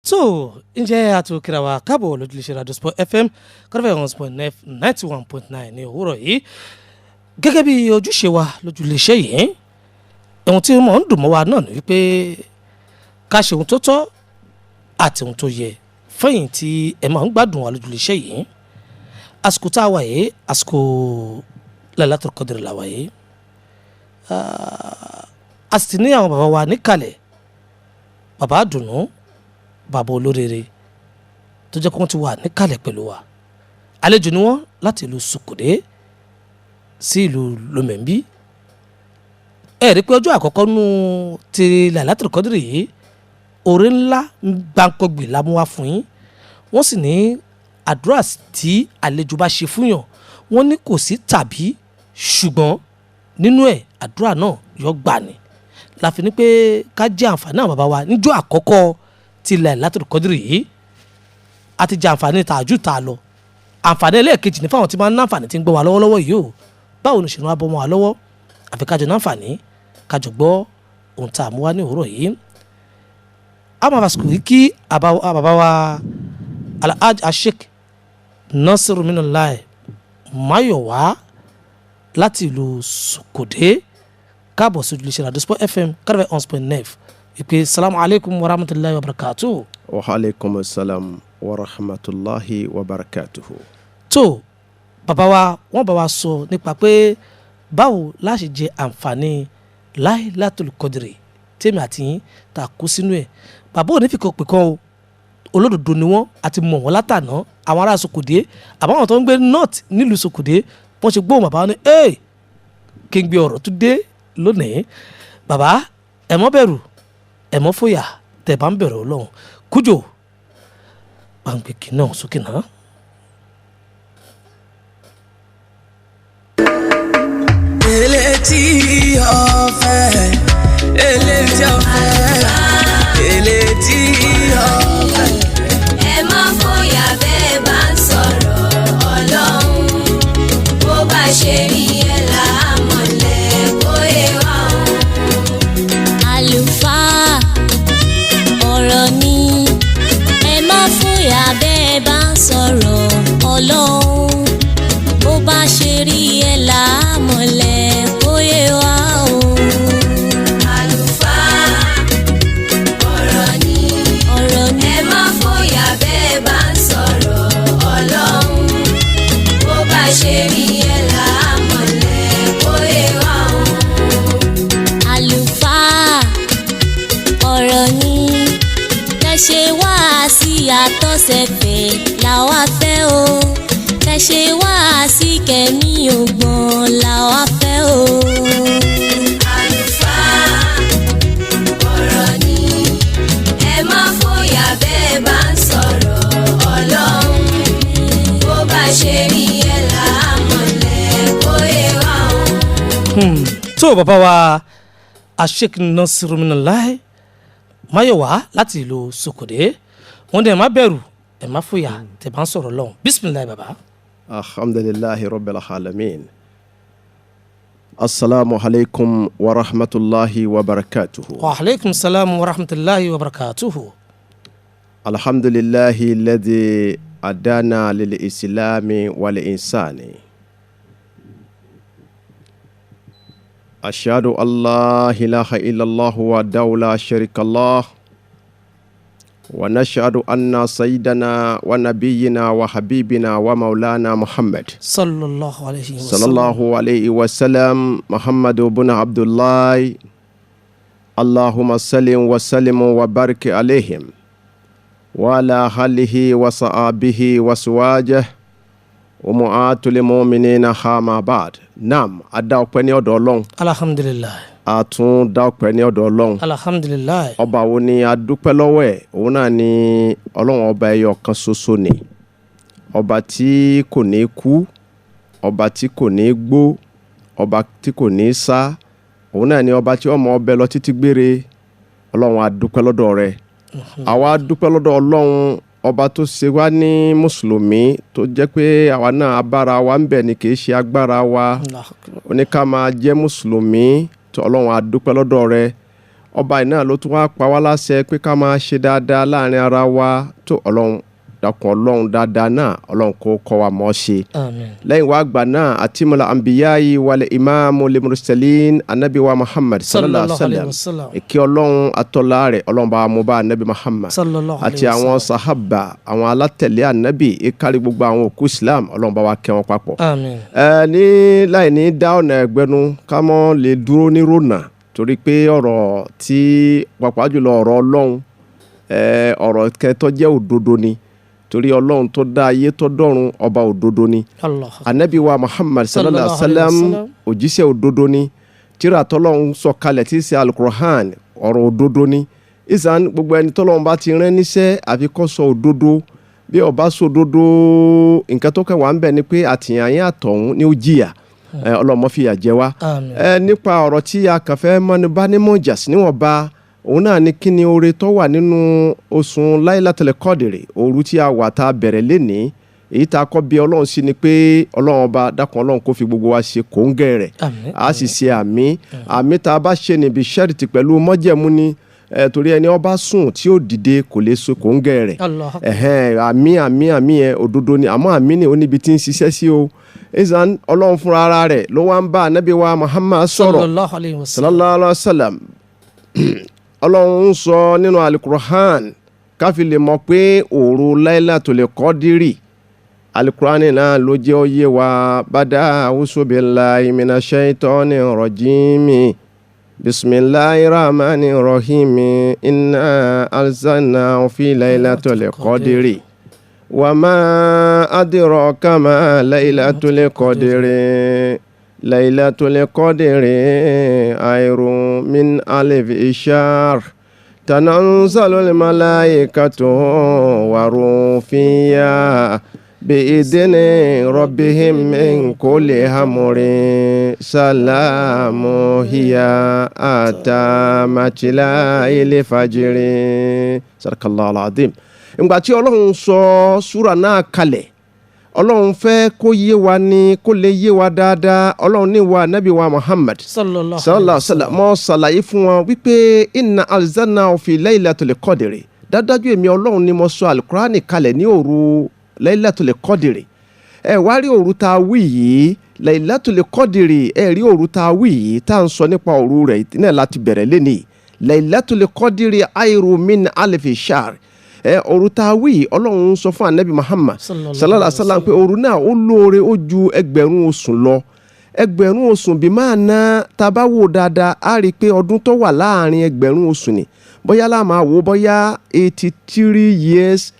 So ǹjẹ́ àtúnkìrà wa káàbọ̀ lójúlẹ̀ṣẹ̀ Radio Sport FM 101.9 91.9 ní òwúrọ̀ yìí. Gẹ́gẹ́ bí ojúṣe wa lójúlẹ̀ṣẹ̀ yìí, ohun tí mò ń dùn mọ́ wa náà ni wípé ká ṣe ohun tó tọ́ àti ohun tó yẹ fẹ́yìn tí ẹ máa ń gbádùn wa lójúlẹ̀ṣẹ̀ yìí. Àsìkò tá a wà yìí, àsìkò Lailatul Qadr la wà yìí. A sì ti ní àwọn bàbá wa níkàlẹ̀, bàbá àdùnnú, bàbá olóríire tó jẹ́ kó wọ́n ti wà níkàlẹ̀ pẹ̀lú wa. Àlejò ni wọ́n láti ìlú Sokode sí ìlú Lomembi. Ẹ rí i pé ọjọ́ àkọ́kọ́ nù ti Lailatul Qadr yìí, oore ńlá gbàǹkọ̀gbì la mú wá fún yín. Wọ́n sì ní àdúrà tí àlejò bá ṣe fún yàn, wọ́n ní kò sí tàbí ṣùgbọ́n nínú ẹ̀, àdúrà náà yọ gbà ní láfi ní pé ká jẹ́ àǹfààní àwọn bàbá wa níjọ́ àkọ́kọ́ ti Lailatul Qadr yìí. A ti jẹ àǹfààní tààjú tá a lọ. Àǹfààní ẹlẹ́ẹ̀kejì ní fáwọn tí máa ń náǹfààní tí ń gbọ́ wa lọ́wọ́lọ́wọ́ yìí o. Báwo ni ìṣẹ̀nù abọ́ mọ́ wa lọ́wọ́? Àfi kájọ náǹfààní, kájọ gbọ́ ohun tá a mú wá ní òwúrọ̀ yìí. A máa fàsìkò yìí kí bàbá wa Alhaji Sheikh Nasiru Minallah Mayowa láti ìlú Sokode káàbọ̀ sí ojúlé Radio Sport FM 91.9 ìpè salamu alaykum wa rahmatulahi wa barakatuh. Wa aleykum salam wa rahmatulahi wa barakatuhu. Tó bàbá wa, wọ́n bá wa sọ nípa pé báwo la ṣe jẹ àǹfààní Lailatul Qadr tèmi àti yín tá a kó sínú ẹ̀. Bàbá ò ní fi kan pè kan o, olódodo ni wọ́n àti mọ̀ wọ́n látàná. Àwọn ará Sokode àbáwọn tó ń gbé north nílùú Sokode, wọ́n ṣe gbóhùn bàbá wọn ní ẹ́ kí n gbé ọ̀rọ̀ tó dé lónìí. Bàbá, ẹ mọ́ bẹ̀rù, ẹ mọ́ fòyà tẹ̀ bá ń bẹ̀rù Ọlọ́run. Kújò pàǹpẹ̀kì náà sókè náà. Elétí ọ̀fẹ́, elétí ọ̀fẹ́, elétí ọ̀fẹ́. Ẹ má fòyà bẹ́ẹ̀ bá ń sọ̀rọ̀ Ọlọ́run, bó bá ṣe rí ẹ là á mọ̀lẹ́ kó yé wa o. Àlùfáà ọ̀rọ̀ ni, ẹ má fòyà bẹ́ẹ̀ bá ń sọ̀rọ̀ Ọlọ́run, bó bá ṣe rí ẹ là á mọ̀lẹ́ kó yé wa o. Àlùfáà ọ̀rọ̀ ni, ọ̀rọ̀ ni, ẹ má fòyà bẹ́ẹ̀ bá ń sọ̀rọ̀ Ọlọ́run, bó bá ṣe rí ẹ là á mọ̀lẹ́ kó yé wa o. Àlùfáà ọ̀rọ̀ ni, kẹ́ ṣe wá sí àtọ́sẹ̀fẹ̀ làwa fẹ́ o, kẹ́ ṣe wá sí kẹ́mi ògbọ́n làwa fẹ́ o. Àlùfáà ọ̀rọ̀ ni, ẹ má fòyà bẹ́ẹ̀ bá ń sọ̀rọ̀ Ọlọ́run, bó bá ṣe rí ẹ là á mọ̀lẹ́ kó yé wa o. Tó bàbá wa Sheikh Nasiru Minallah Mayowa láti ìlú Sokode, wọ́n dẹ̀ má bẹ̀rù, ẹ má fòyà tẹ̀ bá ń sọ̀rọ̀ lọ́hùn. Bisimilayi, bàbá. Alhamdulillahi rabbil alamin. Assalamu alaikum wa rahmatulahi wa barakatuhu. Wa aleykum salaam wa rahmatulahi wa barakatuhu. Alhamdulillahi alladhi adana lil islami wal insani. Ashhadu an la ilaha illallah wa la sharika lah. Wa nashhadu anna sayyidana wa nabiyyina wa habibina wa maulana Muhammad sallallahu alayhi wa sallam. Sallallahu alayhi wa sallam, Muhammad ibn Abdullah. Allahumma sallim wa sallim wa barik alayhim wa ala alihi wa sahbihi wa suwajah umuatul mu'minina hama ba'd. Naam, a dá ọpẹ́ ní ọ̀dọ̀ Ọlọ́run. Alhamdulilayi. A tún dá ọpẹ́ ní ọ̀dọ̀ Ọlọ́run. Alhamdulilayi. Ọba wo ni a dúpẹ́ lọ́wọ́ ẹ̀? Òun náà ni Ọlọ́run ọba ẹyọ kan ṣoṣo ni, ọba tí kò ní kú, ọba tí kò ní gbó, ọba tí kò ní sá. Òun náà ni ọba tí ọmọ ọbẹ̀ lọ títí gbére. Ọlọ́run, a dúpẹ́ lọ́dọ̀ rẹ̀. Àwa dúpẹ́ lọ́dọ̀ Ọlọ́run ọba tó ṣe wá ní mùsùlùmí, tó jẹ́ pé àwa náà abára wa ń bẹ̀ ni, kì í ṣe agbára wa. Allahu Akbar. Ó ní ká máa jẹ́ mùsùlùmí tó. Ọlọ́run, a dúpẹ́ lọ́dọ̀ rẹ̀. Ọba yìí náà ló tún wá pa wá láṣẹ pé ká máa ṣe dáadáa láàrin ara wa. Tó Ọlọ́run dákun, Ọlọ́run, dáadáa náà, Ọlọ́run kó kọ́ wa mọ̀ ọ́ ṣe. Àmín. Lẹ́yìn wá gbà náà, àtìmọ́lá anbiyayi wal imamu limursalin, anabi wa Muhammad sallallahu Sallallahu alaihi alayhi wa wa sallam. sallam. Ìkẹ́ Ọlọ́run atọ́lá rẹ̀, Ọlọ́run bá mú bá anabi Muhammad Sallallahu àti alayhi wa àwọn sallam. sahaba, àwọn alátẹ̀lé anabi, ìkárí gbogbo àwọn òkú Islam, Ọlọ́run bá wa kẹ́ wọn papọ̀. Àmín. Ẹ ní láì ní dá ọ̀nà ẹgbẹ́nu ká mọ́ lè dúró ní rònà, torí pé ọ̀rọ̀ tí pàápàá jùlọ ọ̀rọ̀ Ọlọ́run, ọ̀rọ̀ kẹtọ́ jẹ́ òdodo ni, torí Ọlọ́run tó dá ayé tó dọ́run, ọba òdodo ni. Allah. Anabi wa Muhammad sallallahu alaihi wa sallam, òjíṣẹ́ òdodo ni. Tírà tọ́lọ́run sọ kalẹ̀ tí í ṣe Alukur'an, ọ̀rọ̀ òdodo ni. Ìsàn gbogbo ẹni tọ́lọ́run bá ti rán níṣẹ́, àfi kó sọ òdodo. Bí ó bá sọ òdodo, nǹkan tó kẹwàá ń bẹ ni pé àtìyàn yín àtọ̀hún ni ó jìyà. Ọlọ́run má fìyà jẹ wá. Àmín. Nípa ọ̀rọ̀ tí a kàn fẹ́ mọ́ni bá nímọ̀ jà sí níwọ̀nba, òun náà ni kí ni oore tó wà nínú oṣù Láìlátẹ̀lẹ̀ Kọ́dìrì, òru tí a wà tá a bẹ̀rẹ̀ lénìí. Èyí tá a kọ́ bí Ọlọ́run sí ni pé Ọlọ́run ọba dákun, Ọlọ́run kó fi gbogbo wa ṣe kòńgẹ́ rẹ̀. Àmín. A sì ṣe àmì. Àmì tá a bá ṣe níbi ṣẹ́rìtì pẹ̀lú mọ́jẹ̀mú ni, torí ẹni ó bá sùn tí ó dìde kò lè so kòńgẹ́ rẹ̀. Allah. Ẹ̀hẹ́n, àmì àmì àmì yẹn òdodo ni, àmọ́ àmì ni ó níbi tí ń ṣiṣẹ́ sí o. Ìsàn Ọlọ́run fúnra ara rẹ̀ ló wá ń bá anabi wa Muhammad sọ̀rọ̀. Sallallahu alayhi wa sallam. Sallallahu alayhi wa sallam. Ọlọ́run ń sọ nínú Alukur'an káfí lè mọ̀ pé òru Laylatul Qadri, Alukur'an náà ló jẹ́ ó yé wa. Bada a'udhu billahi minash shaitani rajimi, bisimilahi rahmani rahimi, inna anzalnahu fi Laylatul Qadri wa ma adraka ma Laylatul Qadri, Laylatul Qadri khayrun min alfi shahr, tanazzalu al-malaikatu wa ruhu fiha bi'idhni rabbihim min kulli amrin, salamun hiya hatta matla'il fajri. Sadaqallahu al-azim. Ìgbà tí Ọlọ́run sọ súrà náà kalẹ̀, Ọlọ́run fẹ́ kó yé wa ní kó lè yé wa dáadáa. Ọlọ́run ní wa nabi wa Muhammad Sallallahu sallallahu alaihi wasallam, mọ́ ṣàlàyé fún wọn wípé inna anzalnahu fi Laylatul Qadri, dádájú èmi Ọlọ́run ni mo sọ alukurani kalẹ̀ ní òru Laylatul Qadri. Ẹ wá rí òru tá a wí yìí, Laylatul Qadri, ẹ rí òru tá a wí yìí tá à ń sọ nípa òru rẹ̀ náà láti bẹ̀rẹ̀ lénìí, Laylatul Qadri khayru min alfi shahr. Ẹ òru tá a wí yìí, Ọlọ́run ń sọ fún anabi Muhammad sallallahu alaihi wasallam pé òru náà ó lóore, ó ju 1000 oṣù lọ. 1000 oṣù bí máa ná, tá a bá wò dáadáa, á rí i pé ọdún tó wà láàrin 1000 oṣù ni, bóyá láà máa wò bóyá 83 years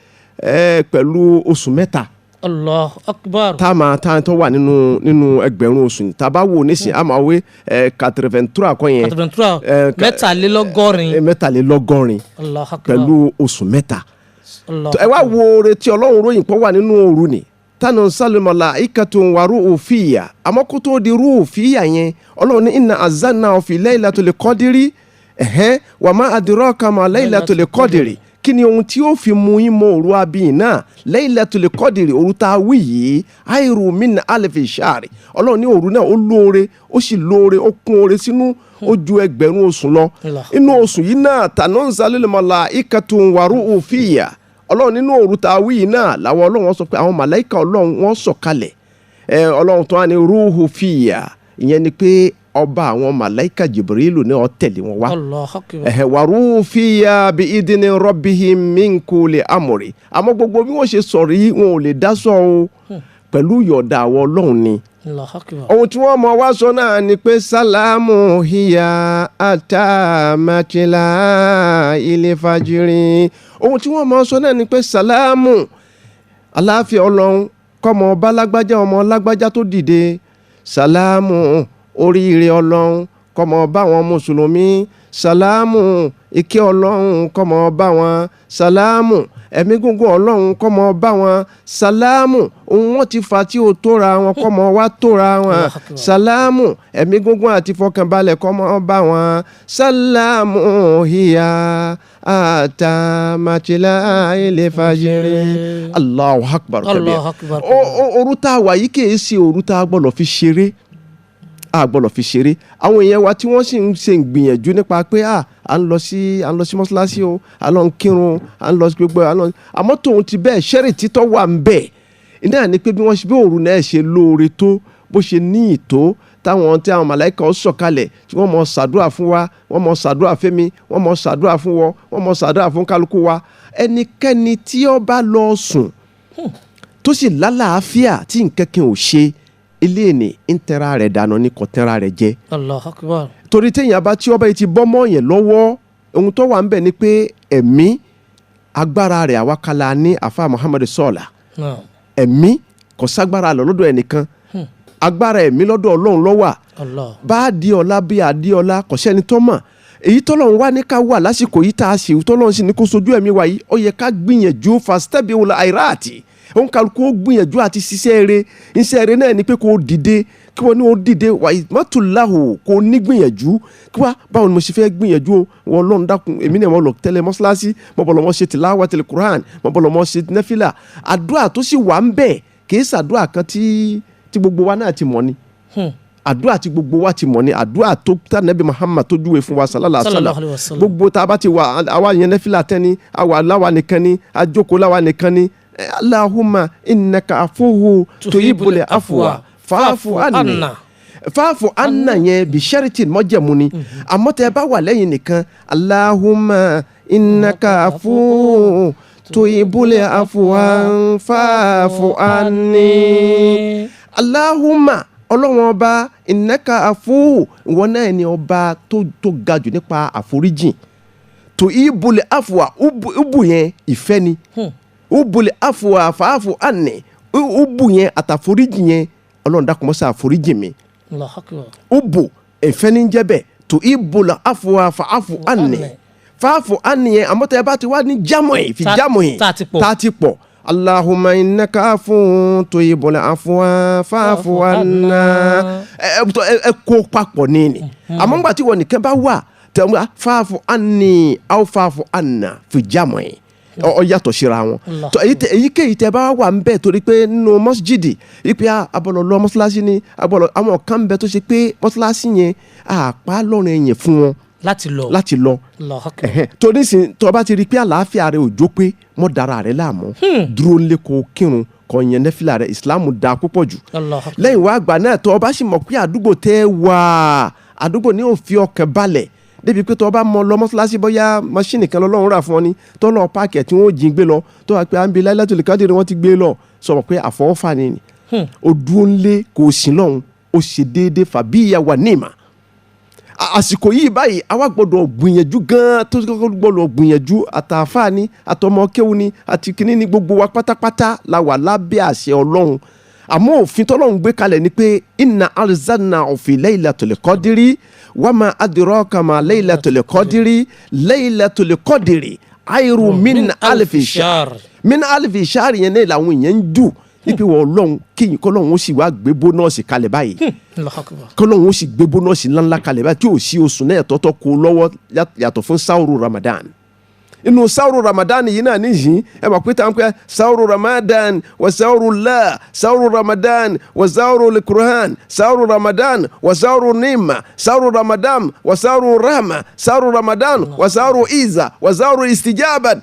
pẹ̀lú oṣù 3. Allah akbar. Tá a máa tá a tó wà nínú 1000 oṣù ni, tá a bá wò nísìnyí, a máa wé 83 kọ́ yẹn. 83, 83. 83. Allah akbar. Pẹ̀lú oṣù 3. Allah. Ẹ wá wo oore tí Ọlọ́run ròyìn pọ̀ wà nínú òru ni, tanazzalu malaikatu wa ruhu fiya. Àmọ́ kó tó di ruhu fiya yẹn, Ọlọ́run ní inna anzalnahu fi Laylatul Qadri, ẹ̀hẹ́n, wa ma adraka ma Laylatul Qadri. Kí ni ohun tí ó fi mú yín mọ òru abiyin náà, Laylatul Qadri? Òru tá a wí yìí, khayru min alfi shahri, Ọlọ́run ní òru náà ó lóore, ó sì lóore, ó kún oore sínú, ó ju 1000 oṣù lọ. Inú oṣù yìí náà, tanazzalu malaikatu wa ruhu fiya, Ọlọ́run nínú òru tá a wí yìí náà làwọn Ọlọ́run sọ pé àwọn màláìka Ọlọ́run wọ́n sọ̀kalẹ̀. Ọlọ́run tó wà ní ruhu fiya, ìyẹn ni pé ọba àwọn màláìka Jibrilu ní ó tẹ̀lé wọn wá. Allah akbar. Ẹ̀hẹ̀, wa ruhu fiya bi idini rabbihim min kulli amri. Àmọ́ gbogbo bí wọ́n ṣe sọ̀rọ̀ yìí, wọn ò lè dá sọ o, pẹ̀lú yọ̀ọ̀dà àwọn Ọlọ́run ni. Allah akbar. Ohun tí wọ́n mọ̀ wá sọ náà ni pé salamu hiya hatta matla'il fajiri. Ohun tí wọ́n mọ̀ sọ náà ni pé salamu, aláàfin Ọlọ́run kọ́mọ ọba lágbájá, ọmọ lágbájá tó dìde, salamu, oríire Ọlọ́run kọ́mọ bá wọn mùsùlùmí, salamu, ìkẹ́ Ọlọ́run kọ́mọ bá wọn, salamu, ẹ̀mí gígùn Ọlọ́run kọ́mọ bá wọn, salamu, ohun wọn ti fà tí ó tóra wọn kọ́mọ wá tóra wọn, salamu, ẹ̀mí gígùn àti fọkànbalẹ̀ kọ́mọ bá wọn, salamu hiya hatta matla'il fajiri. Allahu akbar kabir. Allahu akbar. Òru tá a wà yìí kì í ṣe òru tá a gbọ́dọ̀ fi ṣeré. A gbọ́dọ̀ fi ṣeré. Àwọn èèyàn wa tí wọ́n sì ń ṣe ìgbìyànjú nípa pé à ń lọ sí mọ́ṣáláṣí o, à ń lọ kírun, à ń lọ sí gbogbo à ń lọ, àmọ́ tòun ti bẹ́ẹ̀, ṣẹ́rì títọ́ wà ń bẹ̀ iná ni pé bí wọ́n ṣe bí òru náà ṣe lóore tó, bó ṣe ní ìtó táwọn tí àwọn màláìka ó sọ̀kalẹ̀, tí wọ́n mọ̀ ṣàdúrà fún wa, wọ́n mọ̀ ṣàdúrà fẹ́mi, wọ́n mọ̀ ṣàdúrà fún wọ́, wọ́n mọ̀ ṣàdúrà fún kálukú wa. Ẹnikẹ́ni tí ó bá lọ sùn tó sì lálàáfíà tí nǹkan kan ò ṣe, ilé ní ń tẹ́ra rẹ̀ dànù ní, kò tẹ́ra rẹ̀ jẹ. Allahu Akbar. Torí téèyàn bá tí ọba yìí ti bọ́ mọ́ yẹn lọ́wọ́, ohun tó wà ń bẹ̀ ni pé ẹ̀mí agbára rẹ̀ àwakala ní àfa Muhammad sọ́ọ̀là. Naam. Ẹ̀mí kò ságbára lọ lọ́dọ̀ ẹnìkan, agbára ẹ̀mí lọ́dọ̀ Ọlọ́run ló wà. Allah. Bá a di ọ̀la bí a di ọ̀la, kò sẹ́ni tó mọ̀. Èyí tọ́lọ́run wá ní ká wà lásìkò yìí tá a ṣe, tọ́lọ́run sì ní kó sojú ẹ̀mí wa yìí, ó yẹ ká gbìyànjú fastabiqul khairati. Òun kálukú ó gbìyànjú àti ṣiṣẹ́ eré. Iṣẹ́ eré náà ni pé kó o dìde, kí wọ́n ní o dìde wà mọ́tòláhù, kó o ní gbìyànjú kí wá báwo ni mo ṣe fẹ́ gbìyànjú o. Wọ́n Ọlọ́run, dákun, èmi náà wọ́n lọ tẹ́lẹ̀ mọ́ṣáláṣí, mo bọ̀ lọ́mọ ṣe tìláwàtìlì Quran, mo bọ̀ lọ́mọ ṣe nẹ́fìlà. Àdúrà tó sì wà ń bẹ̀ kì í ṣàdúrà kan tí gbogbo wa náà ti mọ̀ ni. Àdúrà tí gbogbo wa ti mọ̀ ni àdúrà tó tànàbí Muhammad tó júwe fún wa, sallallahu alaihi Sallallahu alaihi wasallam. wasallam. Gbogbo tá a bá ti wà, àwa yẹn nẹ́fìlà tẹ́ni, àwa láwa nìkan ni, àjókòó láwa nìkan ni. Allahumma innaka afuwu tuhibbul afwa fa'fu anni. Fa'fu anna yẹn bi sharitin mọ́jẹ̀mú ni. Àmọ́ tẹ́ ẹ bá wà lẹ́yìn nìkan, Allahumma innaka afuwu tuhibbul afwa fa'fu anni. Allahumma, Ọlọ́wọ́n ọba, innaka afuwu, ìwọ náà ni ọba tó ga jù nípa àforíjìn, tuhibbul afwa, ubu yẹn ìfẹ́ ni, ubul afwa fa'fu anni, ubu yẹn àtàforíjì yẹn, Ọlọ́run dákun mọ́sá àforíjì mi. Allahu Akbar. Ubu ìfẹ́ ní jẹ́ bẹ́ẹ̀, tuhibbul afwa fa'fu anni, fa'fu anni yẹn. Àmọ́ tẹ́ ẹ bá ti wá ní jámọ̀ yìí fi jámọ̀ yìí tá a ti pọ̀. Tá a ti pọ̀, Allahumma innaka afuwwun tuhibbul afwa fa'fu anna. Ẹ kó papọ̀ ní ni. Àmọ́ ńgbà tí wọ́n nìkan bá wà tẹ̀ wọ́n fa'fu anni aw fa'fu anna fi jámọ̀ yìí, ọ yàtọ̀ síra wọn. Allah. Tó èyíkéyìí tẹ bá wà ń bẹ̀, torí pé nínú mọ́síjìdì ipe abọ́lọ̀ lọ mọ́sálásí ni abọ́lọ̀, àwọn kan ń bẹ tó ṣe pé mọ́sálásí yẹn àpá lọ́rùn ẹ̀yìn fún wọn láti lọ. Láti lọ. Allahu Akbar. Ẹ̀hẹ́n. Torí sìn tó o bá ti rí i pé àlàáfíà rẹ ò jó pé mọ́ dára rẹ láàmú, dúró ńlé kó kírun, kó yẹn nẹ́fìlà rẹ. Ìsìláàmù dáa púpọ̀ jù. Allahu Akbar. Lẹ́yìn wá àgbà náà, tó o bá sì mọ̀ pé àdúgbò tẹ́ wà, àdúgbò ní òfin ọkàn balẹ̀ débi pé tó o bá mọ lọ mọ́ṣáláṣí, bóyá machine kan lọ́lọ́run rà fún ọ ni tó lọ páàkì ẹ̀ tí wọ́n jí gbé lọ, tó wà pé à ń bi Lailatul Qadr wọ́n ti gbé lọ, sọ pé àfọwọ́fà ni. O dúró ńlé kò sí lọ́hùn, ó ṣe déédéé fàbíyà wà ní ìmà. Àsìkò yìí báyìí, àwa gbọ́dọ̀ gbìyànjú gan, tó kọ́kọ́ gbọ́dọ̀ gbìyànjú, àtàfà ni, àtọmọ kéwu ni, àti kínní ni, gbogbo wa pátápátá la wà lábẹ́ àṣẹ Ọlọ́run. Àmọ́ òfin tọ́lọ́run gbé kalẹ̀ ni pé inna anzalna fi laylatul qadri wa ma adraka ma laylatul qadri laylatul qadri khairu min alfi shahr. Min alfi shahr yẹn náà làwọn èèyàn ń dù ipe wọ Ọlọ́run kíyìn kọ́lọ́run ó sì wá gbé bónọ́ọ̀sì kalẹ̀ báyìí. Allahu Akbar. Kọ́lọ́hún ó sì gbé bónọ́ọ̀sì ńláńlá kalẹ̀ báyìí tí ò sí oṣù náà tọ́tọ́ kó lọ́wọ́ yàtọ̀ fún sáwùrù Ramadan. Inú sáwùrù Ramadan yìí náà níyìn, ẹ mọ̀ pé táwọn pé sáwùrù Ramadan wà sáwùrù la sáwùrù Ramadan wà sáwùrù likuran sáwùrù Ramadan wà sáwùrù nima sáwùrù Ramadan wà sáwùrù rahma sáwùrù Ramadan wà sáwùrù iza wà sáwùrù istijaban,